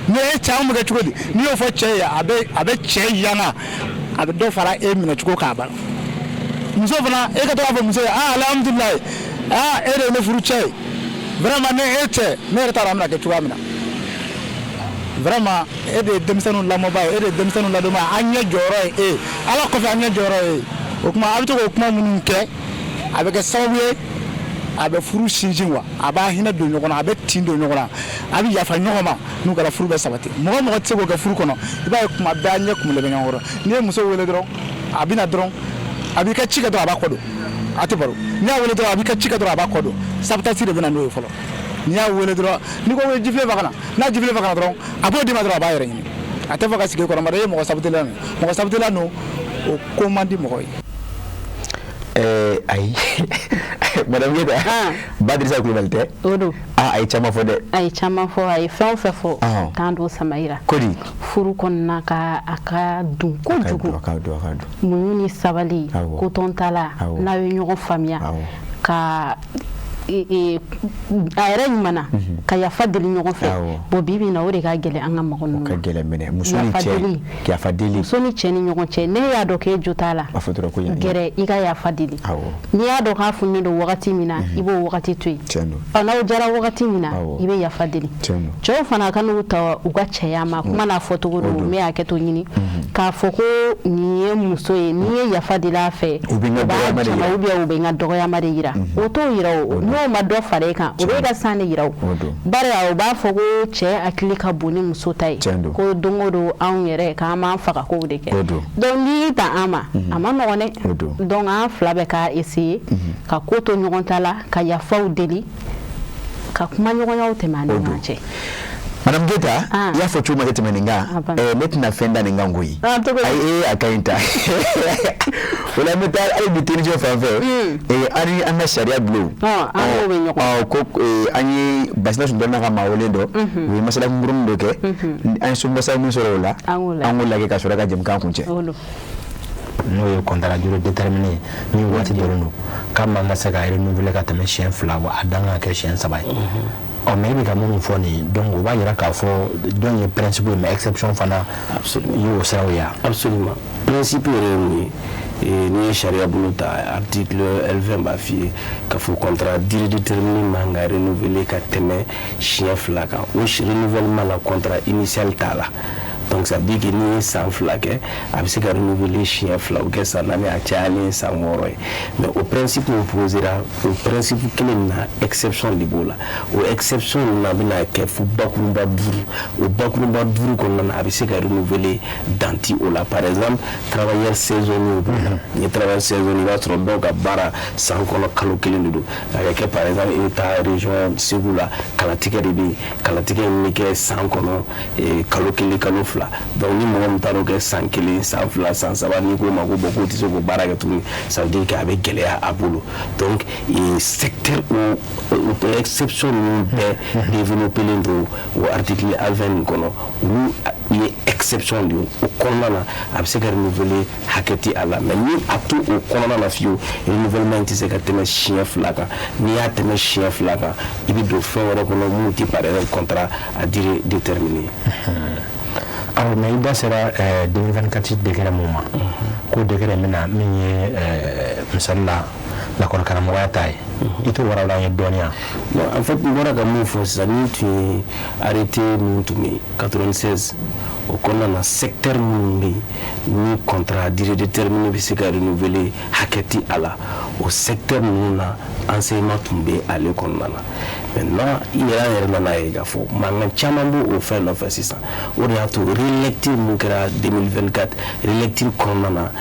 ni e tɛ an bɛ kɛ cogo di. N'i y'o fɔ cɛ ye, a bɛ cɛ yanga, a bɛ dɔ fara e minɛcogo k'a ban. Muso fana, e ka to k'a fɔ muso ye, alhamdulilayi, e de ye ne furu cɛ ye, vraiment ni e tɛ ne yɛrɛ t'a dɔn an bɛna kɛ cogoya min na. Vraiment e de ye denmisɛnninw lamɔba ye, e de ye denmisɛnninw ladonba ye, an ɲɛ jɔyɔrɔ ye e ye, Ala kɔfɛ an ɲɛ jɔyɔrɔ ye e ye. O tuma a bɛ to k'o kuma minnu kɛ, a bɛ kɛ sababu ye a bɛ furu sinsin, wa a b'a hinɛ don ɲɔgɔn na, a bɛ tin don ɲɔgɔn na, a bɛ yafa ɲɔgɔn ma. N'u kɛra, furu bɛ sabati. Mɔgɔ mɔgɔ tɛ se k'o kɛ furu kɔnɔ, i b'a ye kuma bɛɛ an ɲɛ kumulen bɛ ɲɔgɔn kɔrɔ. N'i ye muso wele dɔrɔn, a bɛ na dɔrɔn, a b'i ka ci kɛ dɔrɔn, a b'a kɔ don, a tɛ baro. N'i y'a wele dɔrɔn, a b'i ka ci kɛ dɔrɔn, a b'a kɔ don. Sabutasi de bɛ na n'o ye fɔlɔ. N'i y'a wele dɔrɔn, n'i ko ko jifilen fa ka na, n'a jifilen fa ka na dɔrɔn, a b'o d'i ma dɔrɔn, a b'a yɛrɛ ɲini, a tɛ fɔ ka sigi e kɔrɔ. Mara e ye mɔgɔ sabutela ye, mɔgɔ sabutela don, o ko man di mɔgɔ ye. Ayi, madame Keyita, Ba Dirisa Kulubali tɛ? O don. A ye caman fɔ dɛ. A ye caman fɔ, a ye fɛn o fɛn fɔ k'an don Samayira. Kodi. Furu kɔnɔna ka a ka dun kojugu. A ka dun, a ka dun. Muɲu ni sabali, ko tɔn t'a la, n'aw ye ɲɔgɔn faamuya, ka a yɛrɛ ɲuman na, ka yafa deli ɲɔgɔn fɛ. Bon, bi bi in na, o de ka gɛlɛn an ka mɔgɔ ninnu ma. O ka gɛlɛn minɛ, muso ni cɛ, yafa deli. Muso ni cɛ ni ɲɔgɔn cɛ, ne y'a dɔn k'e jo t'a la, a fɔ dɔrɔn ko yan, gɛrɛ i ka yafa deli. N'i y'a dɔn k'a fununen don wagati min na, i b'o wagati to yen. N'aw jara wagati min na, i bɛ yafa deli. Cɛw fana ka n'u ta u ka cɛya ma, kuma n'a fɔcogo don, n bɛ hakɛ to ɲini k'a fɔ ko nin ye muso ye, n'i ye yafa deli a fɛ, u bɛ n ka dɔgɔyama de yira, ou bien u bɛ n ka dɔgɔyama de yira. O t'o yira o, n'o ma dɔ fara e kan, o b'e ka san de yira o. Bari o b'a fɔ ko cɛ hakili ka bon ni muso ta ye, ko don o don anw yɛrɛ k'an b'an faga kow de kɛ. Donc n'i y'i ta an ma, a ma nɔgɔn dɛ. Donc an fila bɛ ka essayer ka ko to ɲɔgɔn ta la, ka yafaw deli, ka kuma ɲɔgɔnyaw tɛmɛ an ni ɲɔgɔn cɛ. Madame Keita, i y'a fɔ cogo min tɛ tɛmɛ nin kan, ne tɛna fɛn da nin kan koyi. Ayi, a ka ɲi ta. O la an bɛ taa hali bi technicien fan fɛ, an ni an ka sariya bulon. Ko an ye Basina Sunjata n'a ka maa wele dɔ, u ye masala kunkurunin dɔ kɛ, an ye sunbasa min sɔrɔ o la, an k'o lajɛ ka sɔrɔ ka jɛmukan kuncɛ. N'o ye contrat durée déterminée min waati dɔnnen don k'a man ka se ka renouveler ka tɛmɛ siɲɛ 2, wa a dan ka kɛ siɲɛ 3 ye. Ɔ mais e bɛ ka minnu fɔ nin, donc o b'a jira k'a fɔ dɔn ye principe ye, mais exception fana y'o siraw ye. Absolument, principe yɛrɛ ye mun ye? N'i ye sariya bolo ta, article L20 b'a f'i ye k'a fɔ contrat durée déterminée man ka renouveler ka tɛmɛ siɲɛ 2 kan. O renouvellement la, contrat initial t'a la. Donc ça veut dire que n'i ye san 2 kɛ, a bɛ se ka renouveler siɲɛ 2, o kɛ san 4, a cayalen ye san 6 ye. Mais o principe min posera, o principe kelen na, exception de b'o la. O exception ninnu a bɛna kɛ fo bakurunba 5. O bakurunba 5 kɔnɔna na, a bɛ se ka renouveler dan ti o la. Par exemple, travailleur saisonnier b'o la. N'i ye travailleur saisonnier, i b'a sɔrɔ dɔw ka baara san kɔnɔ kalo 1 de don. A ka kɛ par exemple, i bɛ taa région Segu la, kalatigɛ de bɛ yen. Kalatigɛ in bɛ kɛ san kɔnɔ kalo 1, kalo 2. Donc ni mɔgɔ min taara o kɛ san 1, san 2, san 3, n'i k'o ma ko bon k'o tɛ se k'o baara kɛ tuguni, ça veut dire que a bɛ gɛlɛya a bolo. Donc secteur o exception ninnu bɛɛ développé len don o article A20 nin kɔnɔ. Olu ye exception de ye. O kɔnɔna na, a bɛ se ka renouveler, hakɛ tɛ a la. Mais ni a to o kɔnɔna na fiyewu, renouvellement tɛ se ka tɛmɛ siɲɛ 2 kan. N'i y'a tɛmɛ siɲɛ 2 kan, i bɛ don fɛn wɛrɛ kɔnɔ minnu tɛ par exemple contrat à durée déterminée. Alors, mais i da sera 2024 décret mun ma, ko décret bɛna min ye misali la lakɔli karamɔgɔya ta ye, i t'o walawala an ye dɔɔni wa? Bon, en fait, n bɔra ka mun fɔ sisan, ni tun ye arrêté min tun bɛ yen 96, o kɔnɔna na, secteur minnu bɛ yen ni contrat durée déterminée bɛ se ka renouveler, hakɛ tɛ a la, o secteur ninnu na, enseignement tun bɛ ale kɔnɔna na. Maintenant, i yɛrɛ, an yɛrɛ nana ye k'a fɔ mankan caman b'o fɛn nɔfɛ sisan. O de y'a to relecture mun kɛra 2024, relecture kɔnɔna na,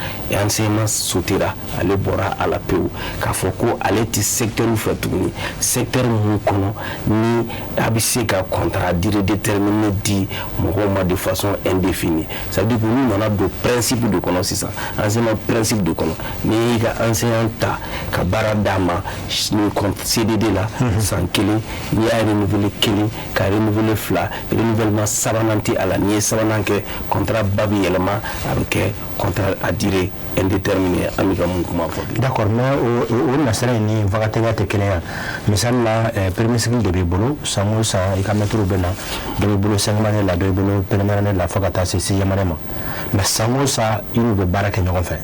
enseignement sautera, ale bɔra a la pewu, k'a fɔ ko ale tɛ secteur fɛ tuguni, secteur mun kɔnɔ ni a bɛ se ka contrat durée déterminée di mɔgɔw ma de façon indéfinie. Ça veut dire que olu nana don principe de kɔnɔ sisan, enseignement principe de kɔnɔ. N'i y'i ka enseignant ta ka baara d'a ma ni CDD la san 1, n'i y'a renouveler 1, ka renouveler 2, renouvellement sabanan tɛ a la. N'i ye sabanan kɛ, contrat ba bɛ yɛlɛma, a bɛ kɛ contrat à durée indéterminée, an bɛ ka mun kuma fɔ bi. D'accord, mais o nasira in ni vacataire tɛ kelen ye. Misali la, premier cycle de b'i bolo, san o san i ka maître bɛ na, dɔ b'i bolo cinquième année la, dɔ b'i bolo première année la, fo ka taa se sixième année ma. Mais san o san, i n'u bɛ baara kɛ ɲɔgɔn fɛ.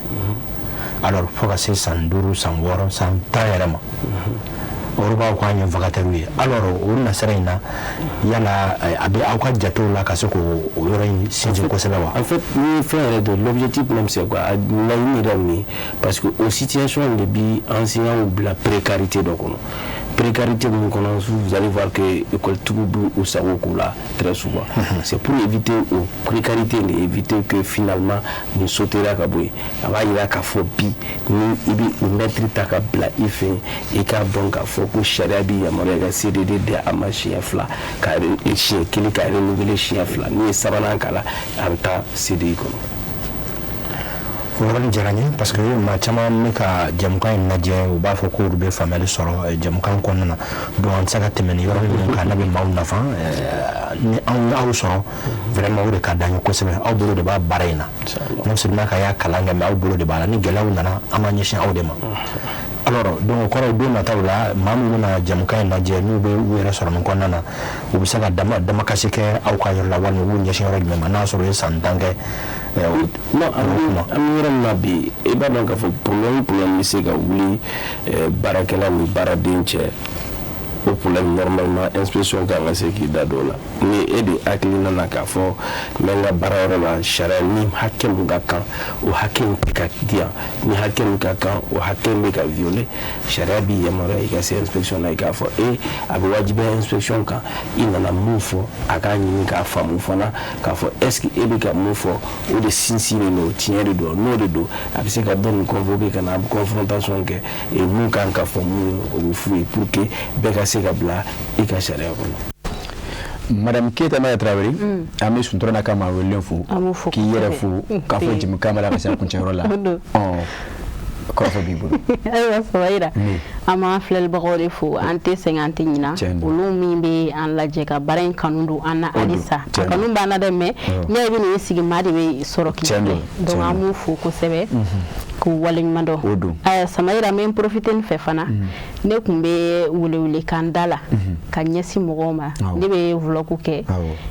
Alors fo ka se san 5, san 6, san 10 yɛrɛ ma. Olu b'a ko an ye vacataire ye. Alors o nasira in na, yala a bɛ aw ka jatew la ka se k'o yɔrɔ in sinsin kosɛbɛ wa? En fait, ni fɛn yɛrɛ don, l'objectif même c'est quoi? Laɲini yɛrɛ min ye, parce que o situation de bi enseignants bila précarité dɔ kɔnɔ, précarité mun kɔnɔ, vous allez voir que école tigiw b'u sago k'u la très souvent. C'est pour éviter o précarité de, éviter que finalement nin sautera ka bɔ yen. A b'a yira k'a fɔ bi, ni i bɛ o maître ta ka bila i fɛ yen, i k'a dɔn k'a fɔ ko sariya b'i yamaruya ka CDD di a ma siɲɛ 2, ka siɲɛ 1, ka renouveler siɲɛ 2. N'i ye sabanan k'a la, a bɛ taa CDI kɔnɔ. O yɔrɔnin diyara n ye, parce que maa caman bɛ ka jɛmukan in lajɛ, u b'a fɔ k'olu bɛ faamuyali sɔrɔ jɛmukan kɔnɔna na. Donc an tɛ se ka tɛmɛ nin yɔrɔ ninnu kan n'a bɛ maaw nafa. Ni anw ye aw sɔrɔ, vraiment o de ka d'an ye kosɛbɛ. Aw bolo de b'a baara in na, non seulement k'a y'a kalan kɛ, mais aw bolo de b'a la. Ni gɛlɛyaw nana, an b'an ɲɛsin aw de ma. Alors donc o kɔrɔ, don nataw la, maa minnu bɛna jɛmukan in lajɛ, n'u bɛ u yɛrɛ sɔrɔ nin kɔnɔna na, u bɛ se ka damakasi kɛ aw ka yɔrɔ la, walima u b'u ɲɛsin yɔrɔ jumɛn ma, n'a sɔrɔ u ye san 10 kɛ? Non, an bɛ yɔrɔ min na bi, i b'a dɔn k'a fɔ problème bɛ se ka wuli baarakɛla ni baaraden cɛ. O problème, normalement, inspection kan ka se k'i da don o la. Ni e de hakilina na k'a fɔ n bɛ n ka baarayɔrɔ la, sariya ni hakɛ min ka kan, o hakɛ in tɛ ka di yan, ni hakɛ min ka kan, o hakɛ in bɛ ka violer, sariya b'i yamaruya i ka se inspection na, i k'a fɔ e a bɛ wajibiya inspection kan. I nana mun fɔ, a k'a ɲini k'a faamu fana k'a fɔ est ce que e bɛ ka mun fɔ, o de sinsinnen don, tiɲɛ de don? N'o de don, a bɛ se ka dɔ nin convoquer ka na, a bɛ confrontation kɛ, mun kan ka fɔ mun ye, o bɛ f'u ye pour que bɛɛ ka se ka bila i ka sariya kɔnɔ. Madame Keita Maya Traoré, an bɛ Suntura n'a ka maa welelen fo, k'i yɛrɛ fo, k'a fɔ jɛmukan b'a la ka se a kuncɛyɔrɔ la. Kɔrɔfɔ b'i bolo. Ayiwa Samayira, an b'an filɛlibagaw de fo, an tɛ sɛgɛn, an tɛ ɲina, olu min bɛ an lajɛ ka baara in kanu don an na halisa. A kanu b'an na dɛ, mais ne bɛ n'i sigi, maa de bɛ sɔrɔ k'i filɛ, donc an b'u fo kosɛbɛ k'u waleɲuman dɔn. Ayiwa Samayira, n bɛ n profiter nin fɛ fana, ne tun bɛ welewelekan da la ka ɲɛsin mɔgɔw ma. Ne bɛ vlog kɛ,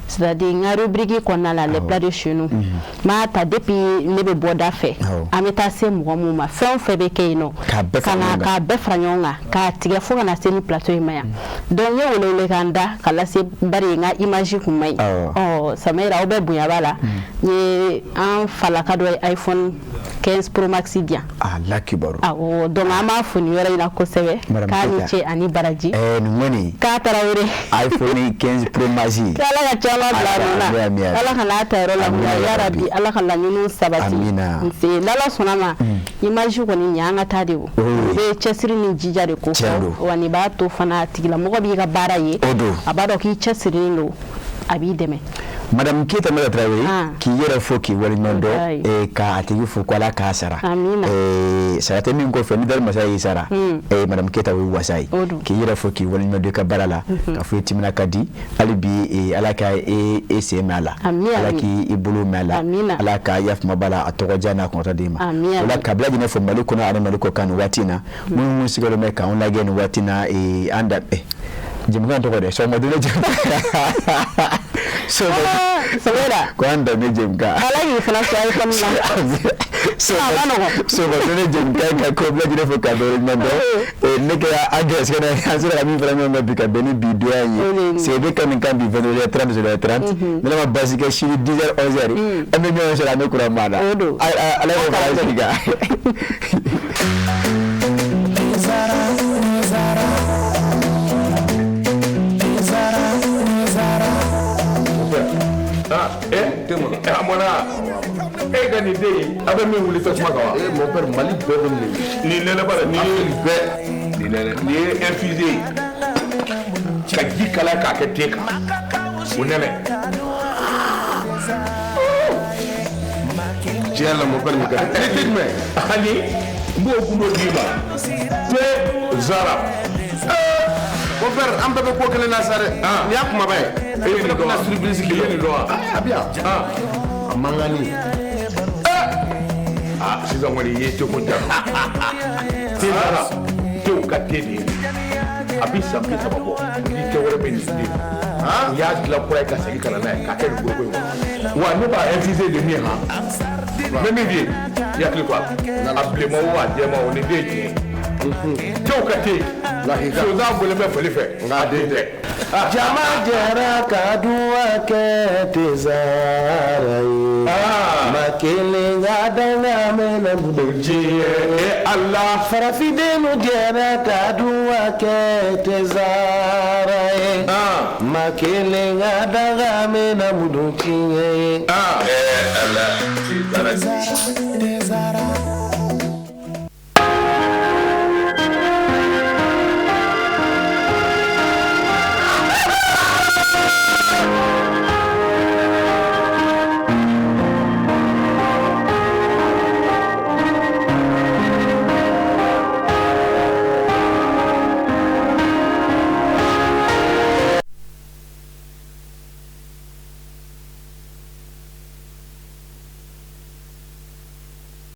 c'est à dire n ka rubrique kɔnɔna la, les plats de chez nous, n b'a ta depuis ne bɛ bɔ da fɛ, an bɛ taa se mɔgɔ mun ma, fɛn o fɛn bɛ kɛ yen nɔ, k'a bɛɛ fara ɲɔgɔn kan, k'a tigɛ fo ka na se ni plateau in ma yan. Donc n ye welewelekan da ka lase, bari n ka image kun man ɲi. Ɔ Samayira, aw bɛɛ bonya b'a la, n ye an falaka dɔ ye iPhone 15 Pro Max di yan. Ah, la kibaru. Awɔ, donc an b'a fo nin yɔrɔ in na kosɛbɛ. K'a ni ce ani baraji. Nin kɔni. K'a Tarawele. iPhone 15 Pro Max. Ala ka caman bila a nɔ na. Ala ka n'a ta yɔrɔ la yarabi, Ala ka laɲiniw sabati. Amina. Nse n'Ala sɔnna ma, image kɔni ɲɛ an ka taa de o. O bɛ cɛsiri ni jija de ko fɔ. Wa nin b'a to fana a tigilamɔgɔ b'i ka baara ye. A b'a dɔn k'i cɛsirilen don, a b'i dɛmɛ. Madame Keita Maya Traoré, k'i yɛrɛ fo, k'i waleɲuman dɔn, k'a tigi fo ko Ala k'a sara. Sara tɛ min kɔfɛ ni dali masa y'i sara, Madame Keita, o ye wasa ye. K'i yɛrɛ fo, k'i waleɲuman dɔn i ka baara la, k'a fɔ i timina ka di hali bi. Ala ka e sen mɛn a la, Ala k'i bolo mɛn a la, Ala ka yafama b'a la, a tɔgɔ diya n'a kɔnɔta d'i ma. O la ka bila lajɛlen fo Mali kɔnɔ ani Mali kɔ kan nin waati in na, minnu sigilen bɛ k'anw lajɛ nin waati in na, an da jɛmukan tɔgɔ dɛ, sɔgɔma jɛmukan. Samayira. Ko an danbe jɛmukan. Ala k'i fana sɔn iPhone na. Sɔgɔma jɛmukan ka ko bɛɛ lajɛlen fo k'a waleɲuman dɔn. Ne kɛra an gɛrɛsɛgɛ na, an sera ka min fara ɲɔgɔn kan bi ka bɛn ni bi donya ye. Sebe ka nin kan bi 22h30 0h30. Ni Ala ma baasi kɛ, sini 10h 11h an bɛ ɲɔgɔn sɔrɔ, an bɛ kuran maa la. Ala k'o fara an sigi kan. A mɔna e ka nin den in, a bɛ min wuli tasuma kan wa? Eh mon père, Mali bɛɛ bɛ nin. Nin nɛnɛ ba nin ye bɛɛ, nin nɛnɛ, nin ye infusé ye ka ji kalaya k'a kɛ te kan, o nɛnɛ. Tiɲɛ yɛrɛ la, mon père, nin ka di. Ni te jumɛn? Ani n b'o gundo d'i ma, te Zara. Mon père, an bɛɛ bɛ ko kelen na sa dɛ. Nin y'a kumaba ye. E ye nin dɔn wa? Surprise. E ye nin dɔn wa? A bɛ yan. A mankanni. Ah, sisan kɔni i ye teko ja. Te Zara, tew ka te de ye. A bɛ san 30 bɔ, ni tɛ wɛrɛ bɛ nin den. U y'a dilan kura ye ka segin ka na n'a ye k'a kɛ nin foroko in kɔnɔ. Wa ne b'a infusé de min han. N bɛ min f'i ye, i hakili to a la. A bilenman o, a jɛman o, nin den ye tiɲɛ ye. Tew ka te. Sonsan bɔlen bɛ fali fɛ, nka a den tɛ. Jama jɛra ka duwa kɛ Tezara ye. Ma kelen ka danga mɛnɛ diɲɛ Ala. Farafindenw jɛra ka duwa kɛ Tezara ye. Ma kelen ka danga mɛnɛ tiɲɛ ye. Ala, Tezara. Tezara.